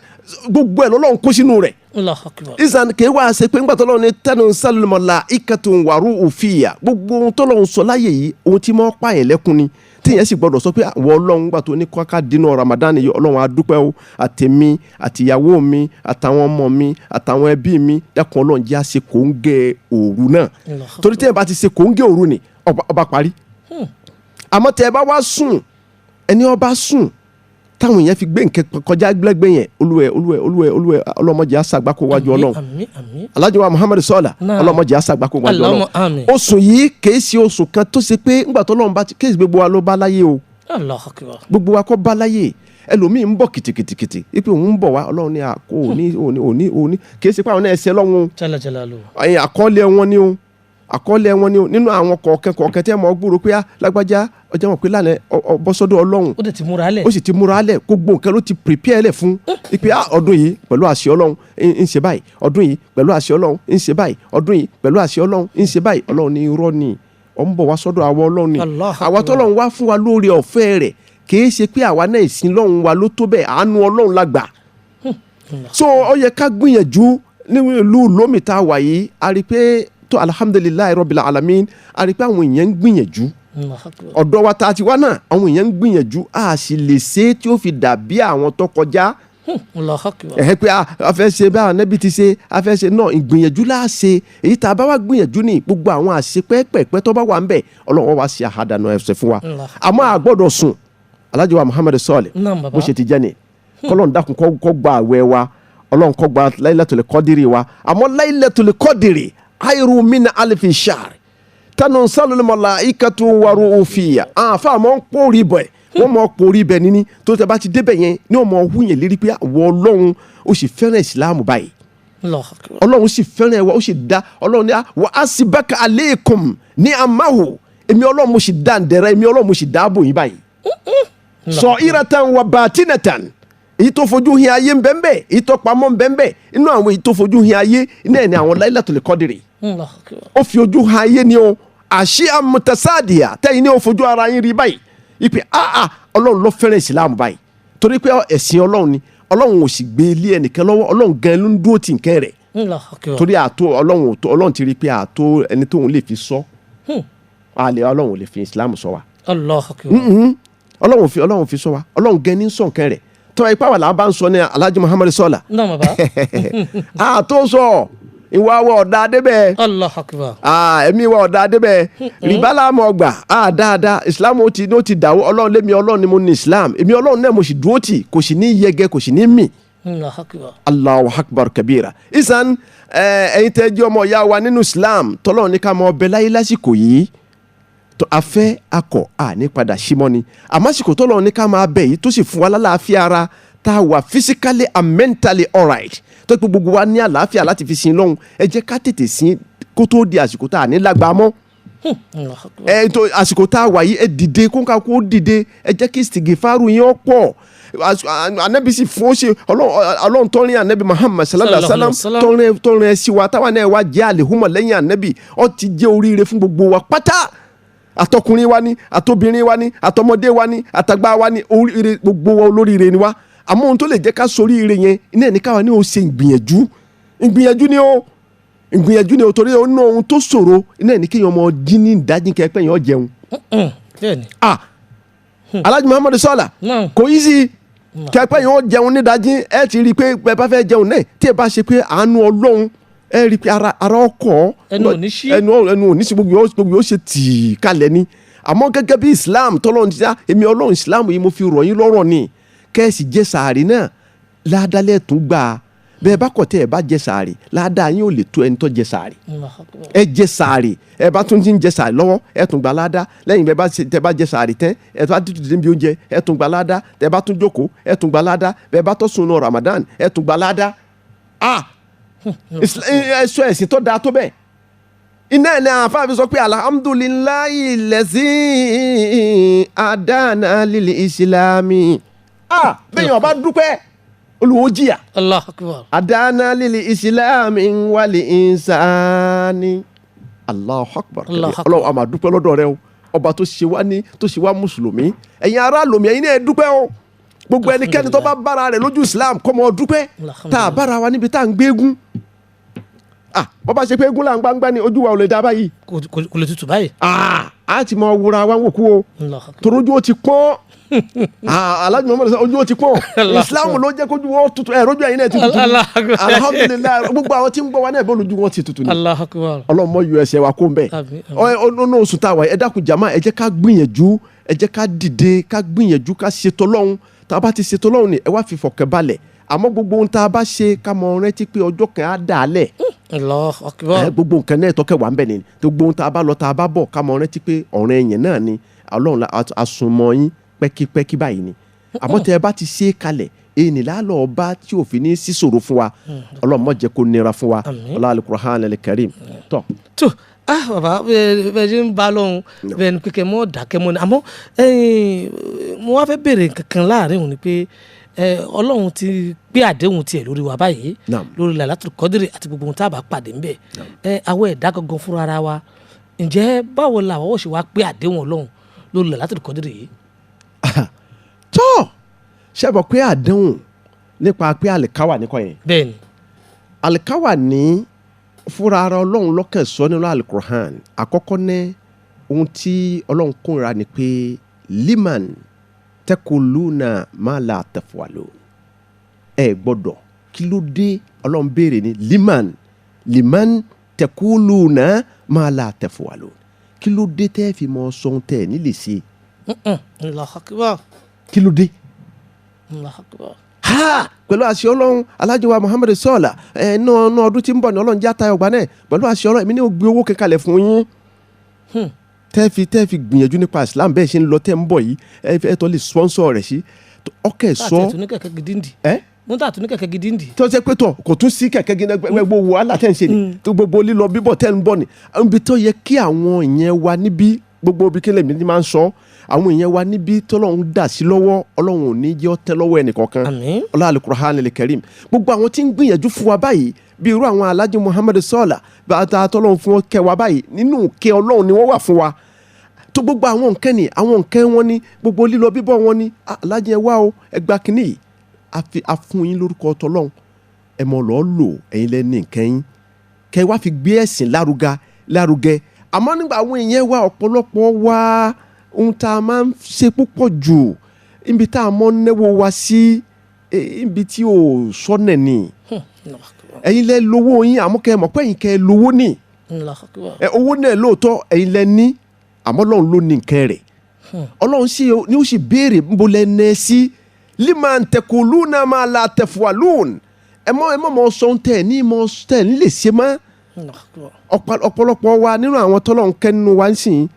gbogbo ẹ̀ lọ́lọ́run kó sínú rẹ̀. Allahu Akbar. Isan kì í wá ṣe pé ńgbà tọ́lọ́run ní tẹnu sálùmọ̀lá ìkẹtùn wàrú òfìyà, gbogbo ohun tọ́lọ́run sọ láyè yìí, ohun tí mọ́ pààyàn lẹ́kún ni, tíyẹn sì gbọdọ̀ sọ pé àwọn Ọlọ́run gbà tó ní kọ́ká dínú Ramadan yìí, Ọlọ́run á dúpẹ́ o, àtèmi àtìyàwó mi àtàwọn ọmọ mi àtàwọn ẹbí mi, dákun Ọlọ́run jẹ́ àṣẹ kòńgẹ́ òru náà. Allahu Torí tíyẹn bá ti ṣe kòńgẹ́ òru ni ọba parí. Àmọ́ tẹ́ ẹ bá wá sùn, ẹni ọba sùn táwọn èèyàn fi gbé nǹkan kọjá gbẹ́gbẹ́ yẹn, olúwẹ̀ olúwẹ̀ olúwẹ̀ olúwẹ̀, ọlọ́mọdé àṣàgbákò wájú Ọlọ́run. Àmín, àmín. Alhaji wa Muhammad sọlá, Náà. ọlọ́mọdé àṣàgbákò wájú Allahumma Ọlọ́run. àmín. Oṣù yìí kìí ṣe oṣù kan tó ṣe pé ńgbà tó Ọlọ́run bá ti kéèsì gbogbo wa ló bá láyé o. Allahu Akbar. Gbogbo wa kọ́ bá láyé. Ẹlòmíì ń bọ̀ kìtìkìtìkìtì ipe òun ń bọ̀ wá, Ọlọ́run ní àkó òní òní òní òní. Kìí ṣe pé àwọn náà ẹsẹ̀ lọ́wọ́. Jalla jalaluhu. Ẹ̀yìn àkọọ́lẹ̀ wọn ni o, àkọọ́lẹ̀ wọn ni o. Nínú àwọn kọ̀ọ̀kan kọ̀ọ̀kan tẹ́ mọ̀ gbúrò pé á lágbájá ọjọ́ mọ̀ pé lánàá ọ bọ́ sọ́dọ̀ Ọlọ́run. Ó dẹ̀ ti múra lẹ̀. Ó sì ti múra lẹ̀, gbogbo nǹkan ló ti prepare lẹ̀ fún ipe á ọdún yìí pẹ̀lú àṣẹ Ọlọ́run ń ṣe báyìí, ọdún yìí pẹ̀lú àṣẹ Ọlọ́run ń ṣe báyìí, ọdún yìí pẹ̀lú àṣẹ Ọlọ́run ń ṣe báyìí. Ọlọ́run ní irọ́ ni. Ọ̀ ń bọ̀ wá sọ́dọ̀ àwọn Ọlọ́run ni. Allahu Àwa Akbar. tọ́lọ́run wá fún wa lóore ọ̀fẹ́ rẹ̀, kìí ṣe pé àwa náà ìsìn lọ́hùn wa ló tó bẹ́ẹ̀, àánú Ọlọ́run la gbà. So ó yẹ ká gbìyànjú ní ìlú lómi tá a wà yìí. A rí i pé tó, alhamdulillahi rabbil alamin, a rí i pé àwọn èèyàn ń gbìyànjú. Allahu Akbar. Ọ̀dọ́ wa tá a ti wá náà, àwọn èèyàn ń gbìyànjú, a sì lè ṣe é tí ó fi dàbí àwọn tó kọjá. Allahu Akbar. Ẹ̀hẹ́, pé a fẹ́ ṣe bá ànábì ti ṣe, a fẹ́ ṣe náà, ìgbìyànjú là á ṣe. Èyí tá a bá wá gbìyànjú ní gbogbo àwọn àṣepẹ́pẹ́pẹ́ tó bá wà ń bẹ̀, Ọlọ́run wá ṣe àhàdànù ẹ̀ṣẹ̀ fún wa. Allah. Àmọ́ a gbọ́dọ̀ sùn, Alhaji wa Muhammad Sọ́ọ̀lì. Naam, baba. Bó ṣe ti jẹ́ ni, kọ́lọ́n dákun kó gba àwẹ̀ wa, Ọlọ́run kó gba Laylatul Qadri wa. Àmọ́ Laylatul Qadri khairu min alfi shahr tanazzalu malaikatu waruhu fiya. Àwọn afa mọ̀ ń pòrí bẹ̀, wọ́n mọ̀ pòrí bẹ̀ níní tó tẹ bá ti débẹ̀ yẹn ní ọmọ ọ̀hún yẹn lérí pé àwọ̀ Ọlọ́run ó sì fẹ́ràn Ìsìlámù báyìí. Allahu Akbar. Ọlọ́run sì fẹ́ràn ẹ wa, ó sì dá Ọlọ́run ní wa asibaka aleikum ní amahu, èmi Ọlọ́run mo sì dá ǹdẹ̀rẹ̀, èmi Ọlọ́run mo sì dáàbò yín báyìí, sọ iratan wa batinatan. Èyí tó fojú hin ayé nbẹ́nbẹ́, èyí tó pamọ́ nbẹ́nbẹ́. Inú àwọn èyí tó fojú hin ayé iná ẹ̀ ní àwọn Laylatul Qadri. Allahu Akbar. Ó fi ojú han ayé ni o, àṣì amutasáàdìyà tẹ́yìn ní o fojú ara yín rí báyìí ìpè áà, Ọlọ́run ló fẹ́ràn Ìsìlámù báyìí, torí pé ẹ̀sìn Ọlọ́run ni. Ọlọ́run ò sì gbé ilé ẹnìkan lọ́wọ́, Ọlọ́run gan ló ń dúró tì nǹkan rẹ̀. Allahu Akbar. Torí àtó Ọlọ́run ò tó, Ọlọ́run ti rí i pé àtó ẹni tóun lè fi sọ àlè, Ọlọ́run ò lè fi Ìsìlámù sọ wa. Allahu Akbar. Ọlọ́run fi, Ọlọ́run fi sọ wa, Ọlọ́run gan ní sọ nǹkan rẹ̀ tọ́ ipá wà láwọn bá ń sọ ní Alhaji Muhammad Sọlá. Naam, baba. Àtó sọ ìwà wọ ọ̀dà adébẹ̀. Allahu Akbar. Ẹ̀mí wa ọ̀dà adébẹ̀, rìbá làmọ̀ ọgbà dáadáa. Islam ó ti dàwọ́. Ọlọ́run lémi, Ọlọ́run ni mo ní Islam, èmi Ọlọ́run náà mo sì dúró tì, kò sì ní yẹgẹ, kò sì ní mì. Allahu Akbar. Allahu Akbar kabira. Isan ẹ̀yin tẹ́ jẹ́ ọmọ ìyá wa nínú Islam, tọ́lọ́run ní ká mọ ọbẹ̀ láyé lásìkò yìí tó afẹ́ akọ̀ àní padà símọ́ ni. Àmọ́ àsìkò tọ́lọ́run ní ká máa bẹ̀ yìí, tó sì fún wa lálàáfíà ara, tá a wà physically and mentally alright, tó pé gbogbo wa ní àlàáfíà láti fi sin lọ́hùn, ẹ jẹ́ ká tètè sin kó tó di àsìkò tá a ní lágbàá mọ́. Allahu Akbar. Ẹ tó àsìkò tá a wà yìí, ẹ dìde kóńkà, kó dìde, ẹ jẹ́ kí istighfaru yín ó pọ̀. Anabi sì fún ó ṣe Ọlọ́run tọ́rin anabi Muhammad sallallahu alaihi Sallallahu wasallam alaihi tọ́rin ẹ sí wa, táwa náà wá jẹ́ àlehùmọ̀ lẹ́yìn anabi, ó ti jẹ́ oríire fún gbogbo wa pátá, àtọkùnrin wa ni, àtobìnrin wa ni, àtọmọdé wa ni, àtàgbà wa ni, oríire gbogbo wa, olóríire ni wa. Àmọ́ ohun tó lè jẹ́ ká soríire yẹn iná ẹ̀ ní káwa ní o ṣe ìgbìyànjú, ìgbìyànjú ni o, ìgbìyànjú ni o, torí ó ná ohun tó ṣòro iná ẹ̀ ní kéèyàn ọmọ jí ní ìdájí kẹ́pẹ́ yẹn ó jẹun. Bẹ́ẹ̀ni. Ah, Alhaji Muhammadu Sọlá. Naam. Kò yí sí kẹ́pẹ́ yẹn ó jẹun nídàájí. Ẹ ti rí i pé bẹ́ẹ̀ bá fẹ́ jẹun náà, tí ẹ bá ṣe pé àánú Ọlọ́run, ẹ rí i pé ara ọkọ̀ Ẹnu ò ní ṣí. ẹnu ò ní ṣí, gbogbo yóò ṣe tì í kalẹ̀ ni. Àmọ́ gẹ́gẹ́ bí Islam tọ́lọ́run ti sá, èmi Ọlọ́run Islam yìí mo fi rọ̀ yín lọ́rọ̀ ni, kẹ́ẹ̀sì jẹ́ sàárì náà, ládàlẹ́ tún gbà á. Bẹ́ẹ̀ bá kọ̀ tẹ́ ẹ bá jẹ sàárì, ládàá yín ò lè tó ẹni tó jẹ sàárì. Allahu Akbar. Ẹ jẹ sàárì, ẹ bá tún ti ń jẹ sàárì lọ́wọ́, ẹ tún gba ládá. Lẹ́yìn bẹ́ẹ̀ bá tẹ bá jẹ sàárì tẹ́, ẹ tún bá tún dìde níbi oúnjẹ, ẹ tún gba ládá. Tẹ bá tún jókòó, ẹ tún gba ládá. Bẹ́ẹ̀ bá tún sùn nù Ramadan, ẹ tún gba ládá. Ah, ẹ sọ ẹ̀sìn tó dáa tó bẹ́ẹ̀ iná ẹ̀ ní àǹfààní fi sọ pé alhamdulillahi allazi hadana lil islami. Ah, bẹ́ẹ̀ yẹn ọba dúpẹ́, olùwò jìyà. Allahu Akbar. Hadana lil islami wal insani. Allahu Akbar. Allahu Akbar. Ọlọ́run, a máa dúpẹ́ lọ́dọ̀ rẹ o, ọba tó ṣe wá ní, tó ṣe wá mùsùlùmí. Ẹ̀yin ará lomi, ẹ̀yin náà ẹ dúpẹ́ o. Gbogbo ẹnikẹ́ni tó bá bára rẹ̀ lójú Islam, kó mọ́ dúpẹ́. Tá a bára wa níbi tá à ń gbé eégún, ah, bọ́ bá ṣe pé eégún là ń gbangba ni, ojú wa ò lè dá báyìí. Kò lè tutù báyìí. Ah, a ti mọ wúra wa wò kú o. Allahu Akbar. Torójú ó ti pọ́n. Ah, Alhaji Muhammad sọ ojú ó ti pọ́n. Allah. Islam ló jẹ́ kójú wọn tutù, ẹ̀ rójú ẹ̀yin náà ti tutù. Allah Akbar. Alhamdulillahi, gbogbo àwọn tí ń gbọ́ wa náà, bọ́ lójú wọn ti tutù ni. Allahu Akbar. Ọlọ́mọ yọ ẹsẹ̀ wa kó ń bẹ̀. Àmín, àmín. Ọ̀nà oṣù tá a wà yìí, ẹ dákun jàmá, ẹ jẹ́ ká gbìyànjú, ẹ jẹ́ ká dìde, ká gbìyànjú, ká ṣètò Ọlọ́run. Tá a bá ti ṣètò Ọlọ́run ni, ẹ wá fi fọkàn balẹ̀. Àmọ́ gbogbo ohun tá a bá ṣe, ká mọ rántí pé ọjọ́ kan á dà á lẹ̀. Allahu Akbar. Ẹ gbogbo nǹkan náà tọ́kẹ́ wà ń bẹ̀ ni. Gbogbo ohun tá a bá lọ, tá a bá bọ̀, ká mọ rántí pé ọ̀rẹ́ ẹ̀yìn náà ni Ọlọ́run àsùnmọ̀ yín pẹ́kípẹ́kí báyìí ni. Àmọ́ tẹ́ ẹ bá ti ṣe é kalẹ̀, èyí lálọ́ ọba tí òfin ní sísòro fún wa. Ọlọ́run má jẹ́ kó nira fún wa. Àmín. Ọlá Al-Qur'an al-Karim tọ́. Tó, ah, bàbá, bẹ́ẹ̀ ṣe ń bá lọ́hùn bẹ́ẹ̀ ni pé kẹ́ mọ́ dákẹ́ mọ́ ni. Àmọ́ mo wá fẹ́ béèrè kankan láàrin òun ni pé Ọlọ́run ti gbé àdéhùn tiẹ̀ lórí wa báyìí Naam. lórí Lailatul Qadri àti gbogbo ohun tá a bá pàdé ńbẹ̀. Àwọn ẹ̀dá gangan fúnra ara wa. Ǹjẹ́ báwo làwọn ó ṣe wá pé àdéhùn Ọlọ́run lórí Lailatul Qadr yìí? Tó ṣe bọ̀ pé àdéhùn nípa pé àlìkáwà ní kọ́ yẹn. Bẹ́ẹ̀ni. Àlìkáwà ní fúnra ara Ọlọ́run lọ́kàn sọ nínú Alukur'an. Àkọ́kọ́ ní ohun tí Ọlọ́run kóra ni pé liman tẹkuluna má la tẹfuwalo, ẹ gbọ́dọ̀ kí ló dé? Ọlọ́run béèrè ni liman liman tẹkuluna má la tẹfuwalo, kí ló dé tẹ́ fi mọ sọ́n tẹ́ ní lè ṣe? Allahu Akbar. Kí ló dé? Allahu Akbar. Ha, pẹ̀lú àṣẹ Ọlọ́run, Alhaji wa Muhammad sọ́ọ̀là ẹ̀ ní ọdún tí ń bọ̀ ní Ọlọ́run jẹ́ àtayọ̀ gbà náà. Pẹ̀lú àṣẹ Ọlọ́run, èmi ní o gbé owó kẹkalẹ̀ fún yín tẹ́ fi gbìyànjú nípa Islam bẹ́ẹ̀ ṣe ń lọ tẹ́ ń bọ̀ yìí, ẹ tọ́ lè sponsor rẹ̀ sí ọkẹ́ sọ. Tá a tún ní kẹ̀kẹ́ gidi ń dì. Ẹ́ mo tà tún ní kẹ̀kẹ́ gidi ń dì. Tó ṣe pé tọ̀ kò tún sí kẹ̀kẹ́ gidi gbogbo wàhálà tẹ́ ń ṣe ni tó gbogbo lílọ bíbọ̀ tẹ́ ń bọ̀ ni ibi tó yẹ kí àwọn ìyẹn wa níbí gbogbo ibi kílẹ̀ mi máa ń sọ àwọn ìyẹn wa níbí tọ́lọ́run dà sí lọ́wọ́, Ọlọ́run ò ní jẹ́ ó tẹ́ lọ́wọ́ ẹnìkọ̀ọ̀kan. Àmín. Ọlá Al-Qur'an al-Karim, gbogbo àwọn tí ń gbìyànjú fún wa báyìí bí irú àwọn Alhaji Muhammad sọ́ọ̀là bàtà tọ́lọ́run fún kẹwàá báyìí nínú kẹ Ọlọ́run ni wọ́n wà fún wa tó gbogbo àwọn nǹkan ni àwọn nǹkan wọn ni gbogbo lílọ bíbọ̀ wọn ni Alhaji ẹ wá o, ẹ gba kínní yìí, a fún yín lórúkọ tọ́lọ́run, ẹ mọ̀ lọ́ọ́ lò, ẹ̀yin lẹ́ ní nǹkan yín kẹ wá fi gbé ẹ̀sìn lárugẹ. Àmọ́ nígbà àwọn èèyàn wa ọ̀pọ̀lọpọ̀ wa ohun tá a máa ń ṣe púpọ̀ jù níbi tá a mọ̀ náwó wa sí ibi tí ò sọ́nà ni. Ẹ̀yin lẹ lówó yín, àmọ́ kẹ́ ẹ mọ̀ pé ẹ̀yin kẹ́ ẹ lówó ni owó náà lóòótọ́ ẹ̀yin lẹ ní, àmọ́ Ọlọ́run ló ní nǹkan rẹ̀. Ọlọ́run sì ni ó sì béèrè níbo lẹ nẹ́ sí liman tẹkuluna ma la tẹfualun, ẹ mọ̀ mọ̀ sọ tẹ̀ ní mọ̀ tẹ̀ ní lè ṣe mọ́. Ọ̀pọ̀lọpọ̀ wa nínú àwọn tọ́lọ́run kẹ́ nínú wa ń sìn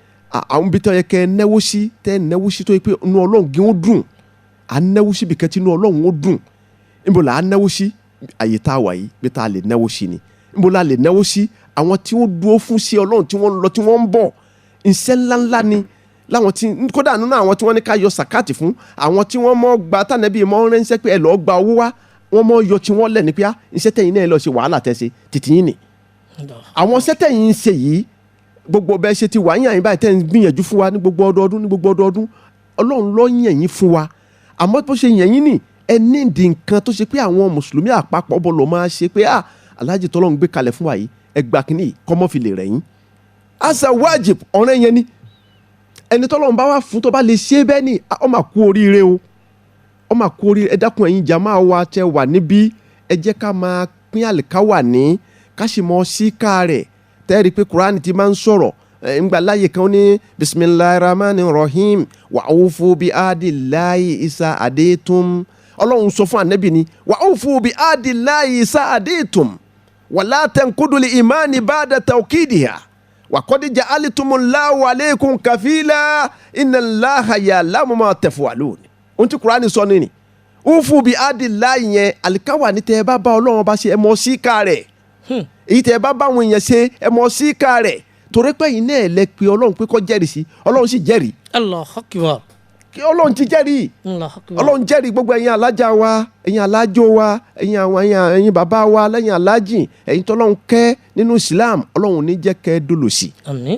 àwọn ibi tó yẹ kẹ́ náwó sí tẹ́ náwó sí tó yẹ pé inú Ọlọ́run gé ó dùn, à ń náwó sí ibìkan tí inú Ọlọ́run ó dùn. Níbo là á náwó sí? Àyè tá a wà yìí pé tá a lè náwó sí ni. Níbo la lè náwó sí? Àwọn tí wọ́n dúró fún sí Ọlọ́run tí wọ́n ń lọ tí wọ́n ń bọ̀ iṣẹ́ ńláńlá ni láwọn tí kódà nínú àwọn tí wọ́n ní ká yọ sàkáàtì fún, àwọn tí wọ́n mọ́ gba tànàbí mọ́ ránṣẹ́ pé ẹ lọ́ọ́ gba owó wá, wọ́n mọ́ yọ tí wọ́n lẹ̀ ní pé á iṣẹ́ tẹ̀yìn náà lọ́ọ́ ṣe wàhálà tẹ̀ ṣe tìtì yín ni. Àwọn iṣẹ́ tẹ̀yìn ń ṣe yìí gbogbo bẹ́ẹ̀ ṣe ti wà yín àyín báyìí tẹ̀ ń gbìyànjú fún wa ní gbogbo ọdọọdún ní gbogbo ọdọọdún, Ọlọ́run ló yàn yín fún wa. Àmọ́ bó ṣe yàn yín nì ẹ ní ìdí nǹkan tó ṣe pé àwọn mùsùlùmí àpapọ̀ bọ̀ lọ́ máa ṣe pé à Alhaji tọ́lọ́run gbé kalẹ̀ fún wa yìí ẹ gbà kínní kọ́mọ́ fi lè rẹ̀ yín. Asa wajib ọ̀rẹ́ yẹn ni ẹni tọ́lọ́run bá wà fún tó bá lè ṣe bẹ́ẹ̀ ni ó máa kú oríire o, ó máa kú oríire. Ẹ dákun ẹ̀yin jàmáà wa tẹ wà níbí, ẹ jẹ́ ká máa pín àlìkáwà ní ká sì mọ síkà rẹ̀. Tẹ́rì pé Kùránì ti máa ń sọ̀rọ̀ ńgbà láyè kan ní bisimilahi rahman rahim wa awfu bi adillahi isa adetum. Ọlọ́run sọ fún ànábì ni wa awfu bi adillahi isa adetum wala tankudul imani ba'da tawkidiha wakọ́díjà alitumulawo aleikum kafila iná láhàyà lámùmá tẹ̀fùwàlú. Ohun tí Kùránì sọ nìyí, ufu bi adìlá yẹn àlìkáwà ní tẹ́ ẹ bá bá Ọlọ́run bá ṣe ẹ mọ̀ síkà rẹ̀, èyí tẹ́ ẹ bá bá àwọn èèyàn ṣe ẹ mọ̀ síkà rẹ̀, torí pé yìí náà lẹ pé Ọlọ́run pé kó jẹ́rìí sí, Ọlọ́run sì jẹ́rìí. Allahu Akbar. Kí Ọlọ́run ti jẹ́rìí. Ọlọ́run jẹ́rìí gbogbo ẹ̀yin alájà wa, ẹ̀yin alájò wa, ẹ̀yin àwọn ẹ̀yin bàbá wa lẹ́yìn alájìn, ẹ̀yin tọ́lọ́run kẹ́ nínú Islam, Ọlọ́run ò ní jẹ́ kẹ́ dolòṣì,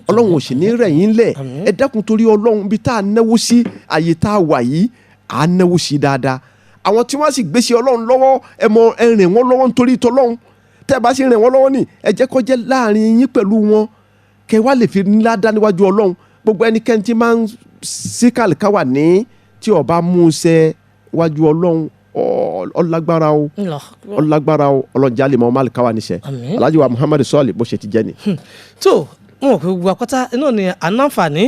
Ọlọ́run ò sì ní rẹ̀ yín lẹ̀. Ẹ dákun torí Ọlọ́run, bí tá a náwó sí àyè tá a wà yìí, à á náwó sí dáadáa. Àwọn tí wọ́n sì gbé sí Ọlọ́run lọ́wọ́, ẹ mọ ẹ rìn wọ́n lọ́wọ́ nítorí tọ́lọ́run. Tẹ́ ẹ bá sì rìn wọ́n lọ́wọ́ ni ẹ jẹ́ kó jẹ́ láàrin yín pẹ̀lú wọn, kẹ́ wá lè fi ńlá dá níwájú Ọlọ́run. Gbogbo ẹnikẹ́ni tí máa ń sí kàlíkàwà ní tí ó bá mú un ṣe wájú Ọlọ́run ọlágbára o, ọlágbára o. Ọlọ́run jálè mọ́ ọmọ àlìkáwà níṣẹ́. Alhaji wa Muhammad sọ́ọ̀lì bó ṣe ti jẹ́ ni. Tó wọn ò pé gbogbo akọ́tà náà ni àǹfààní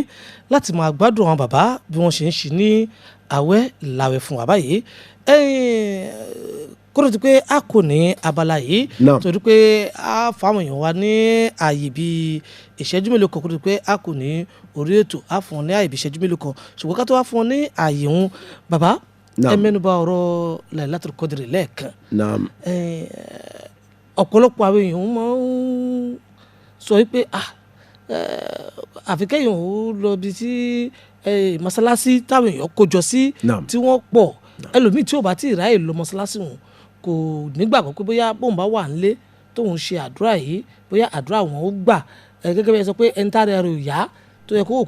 láti máa gbádùn àwọn bàbá bí wọ́n ṣe ń ṣe ní àwẹ̀ làwẹ̀ fún wa báyìí. Kó tó di pé a kò ní abala yìí, torí pé a fáwọn èèyàn wa ní ààyè bíi ìṣẹ́jú mélòó kan, kó tó di pé a kò ní orí ètò, a fún wọn ní ààyè bíi ìṣẹ́jú mélòó kan, ṣùgbọ́n ká tó wá fún wọn ní ààyè òun, bàbá ẹ mẹ́nubà ọ̀rọ̀ Lailatul Qadr lẹ́ẹ̀kan. Ọ̀pọ̀lọpọ̀ àwọn èèyàn máa ń sọ wípé àfi kẹ́yìn ò lọ bí tí mọ́sálásí táwọn èèyàn kó jọ sí tí wọ́n pọ̀, ẹlòmíì tí ò bá tí ì ráyè lọ mọ́sálásí wọn kò nígbàgbọ́ pé bóyá bóun bá wà nílé tóun ṣe àdúrà yìí bóyá àdúrà wọn ó gbà. Gẹ́gẹ́ bí ẹ sọ pé ẹni tá rẹ̀ ò yá tó yẹ kó wò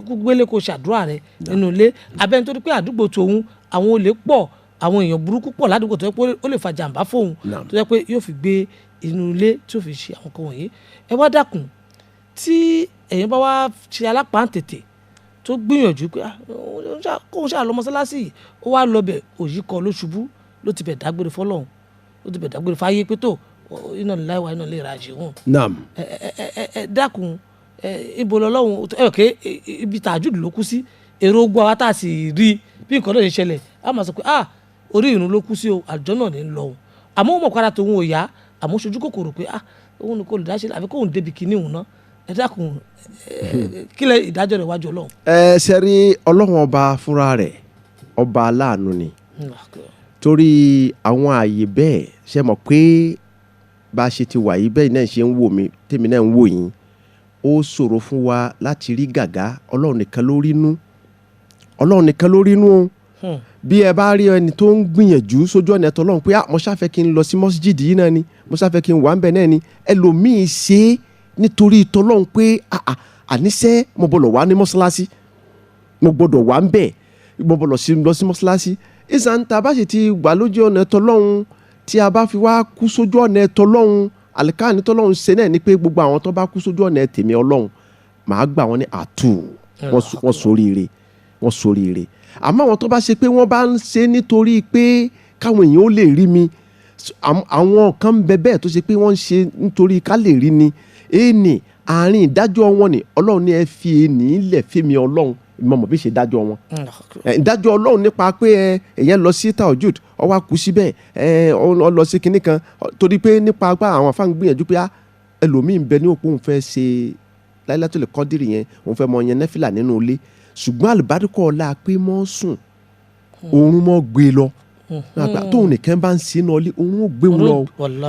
kó gbélé kó ṣàdúrà rẹ̀ nínú ilé, abẹ́ni tó rí pé àdúgbò tòun àwọn olè pọ̀, àwọn èèyàn burúkú pọ̀ ládùúgbò tó yẹ pé ó lè fa jàǹbá fóun, tó yẹ pé yóò fi gbé inú ilé tí ó fi ṣe àwọn nǹkan wọ̀nyí. Ẹ wá dákun, tí èèyàn bá wá ṣe alápáǹtètè tó gbìyànjú pé kóun ṣáà lọ mọ́sálásí, ó wá lọ bẹ̀, òyì kọ ló ṣubú, ló ti bẹ̀ dágbére fọlọ́hún, ló ti bẹ̀ dágbére fáyé pé tó iná lillahi wa inna ilayhi raji'un. Naam. Ẹ dákun, ibo lọ́lọ́hún ẹ ké ibi tàjúdù ló kú sí, èrò ogun àwa tá a sì rí bí nǹkan náà ṣe ṣẹlẹ̀, a máa sọ pé ah, orí ìrun ló kú sí o, àjọ náà ní lọ o, àmọ́ ó mọ̀ kára tòun ò yá, àmọ́ ṣojú kòkòrò pé ah, òun ni kò lè dáṣe àfi kóun débi kinní òun náà. Ẹ dákun, kílẹ̀ ìdájọ́ rẹ̀ wájú Ọlọ́run? Ẹ ṣe rí, Ọlọ́run ọba fúnra rẹ̀ ọba aláàánú ni, torí àwọn ààyè bẹ́ẹ̀ ṣe mọ̀ pé bá a ṣe ti wà yìí, bẹ́ẹ̀ náà ṣe ń wò mí, tèmi náà ń wò yín, ó ṣòro fún wa láti rí gàgá. Ọlọ́run nìkan ló rí nú, Ọlọ́run nìkan ló rí nú o. Bí ẹ bá rí ẹni tó ń gbìyànjú sójú ọ̀nà ẹ̀tọ́ Ọlọ́run pé ah, mo ṣáfẹ́ kí n lọ sí mọ́síjìdì yìí náà ni, mo ṣáfẹ́ kí n wà ń bẹ̀ náà ni, ẹlòmíì ṣe é nítorí tọlọ́run pé ah ah, àníṣe mo gbọ́dọ̀ wà ní mọ́ṣáláṣí, mo gbọ́dọ̀ wà ń bẹ̀, mo gbọ́dọ̀ lọ sí mọ́ṣáláṣí. Ìsàn tá a bá sì ti wà lójú ọ̀nà ẹ̀tọ́ Ọlọ́run, tí a bá fi wá kú sójú ọ̀nà ẹ̀tọ́ Ọlọ́run, àlìkáàní tọ́lọ́run ṣe náà ni pé gbogbo àwọn tó bá kú sójú ọ̀nà tèmi Ọlọ́run, màá gbà wọ́n ní àtù, wọ́n soríire, wọ́n soríire. Àmọ́ àwọn tó bá ṣe pé wọ́n bá ń ṣe nítorí pé káwọn èèyàn ó lè rí mi, àwọn kan ń bẹ bẹ́ẹ̀ tó ṣe pé wọ́n ń ṣe nítorí ká lè rí ni, èèní àárín ìdájọ́ wọn ni Ọlọ́run ní ẹ fi èèní lẹ̀ fẹ́mi Ọlọ́run mọ̀mọ́ bí ṣe dájọ́ wọn. Ìdájọ́ Ọlọ́run nípa pé èyàn lọ sí taojud, ó wá kú síbẹ̀, ó lọ sí kinní kan, torí pé nípa pé àwọn afáàn gbìyànjú pé ẹlòmíín bẹ ní òpó òun fẹ́ ṣe Lailatul Qadri yẹn, òun fẹ́ mọ yẹn nẹ́fìlà nínú ilé, ṣùgbọ́n àlùbáríkọ̀ ọ̀la pé mọ́ sùn, oorun mọ́ gbé lọ, tóun nìkan bá ń ṣe náà lé, oorun ó gbé wọn lọ.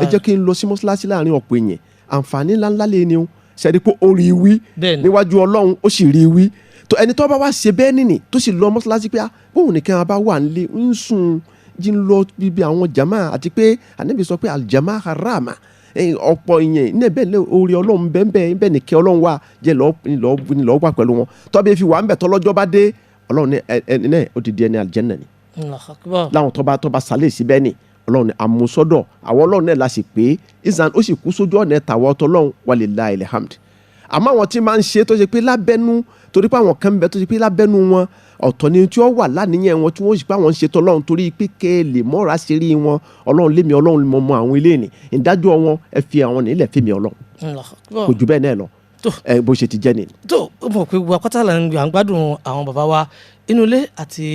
Ẹ jẹ́ kí n lọ sí mọ́ṣáláṣí láàrin ọ̀pọ̀ èèyàn, àǹfààní ńláńlá lè ní o. Ṣẹ́ni pé ó rí i wí níwájú Ọlọ́run, ó sì rí i wí. Tó ẹni tó bá wá ṣe bẹ́ẹ̀ nìní tó sì lọ mọ́ṣáláṣí pé bóun nìkan bá wà nílé ń sùn, jí ń lọ bíbi àwọn jama, àti pé Ànábì sọ pé aljama harama, ọ̀pọ̀ ìyẹn ní ẹ̀bẹ̀ ní orí Ọlọ́run bẹ́ẹ̀ bẹ́ẹ̀ nìkẹ́ Ọlọ́run wà jẹ́ lọ́ọ́ wà pẹ̀lú wọn, tọ́bi fi wà ń bẹ̀ tọ́lọ́jọ́ bá dé, Ọlọ́run ẹni náà ó ti di ẹni aljanna ni. Láwọn tọ́ba sálẹ̀ sí bẹ́ẹ̀ ni Ọlọ́run ni àmúsọ́dọ̀ àwọn Ọlọ́run náà la sì pé ìsàn ó sì kú sójú ọ̀nà tàwọn ọtọ Ọlọ́run, walillahil hamd. Àmọ́ àwọn tí máa ń ṣe tó ṣe pé lábẹ́nú, torí pé àwọn kan ń bẹ tó ṣe pé lábẹ́nú wọn ọ̀tọ̀ ni tí wọ́n wà láníyàn wọn, tí wọ́n sì pé àwọn ń ṣe tọ́lọ́run torí pé kẹ́ ẹ lè mọ́ra ṣe rí wọn, Ọlọ́run lémi Ọlọ́run mọ̀ mọ́ àwọn ilé ní ìdájọ́ wọn, ẹ fi àwọn nílẹ̀ fèmí Ọlọ́run, kò jù bẹ́ẹ̀ náà lọ, bó ṣe ti jẹ́ nìyí. Tó o mọ̀ pé gbogbo akọ́tà là ń gbádùn àwọn bàbá wa inú ilé àti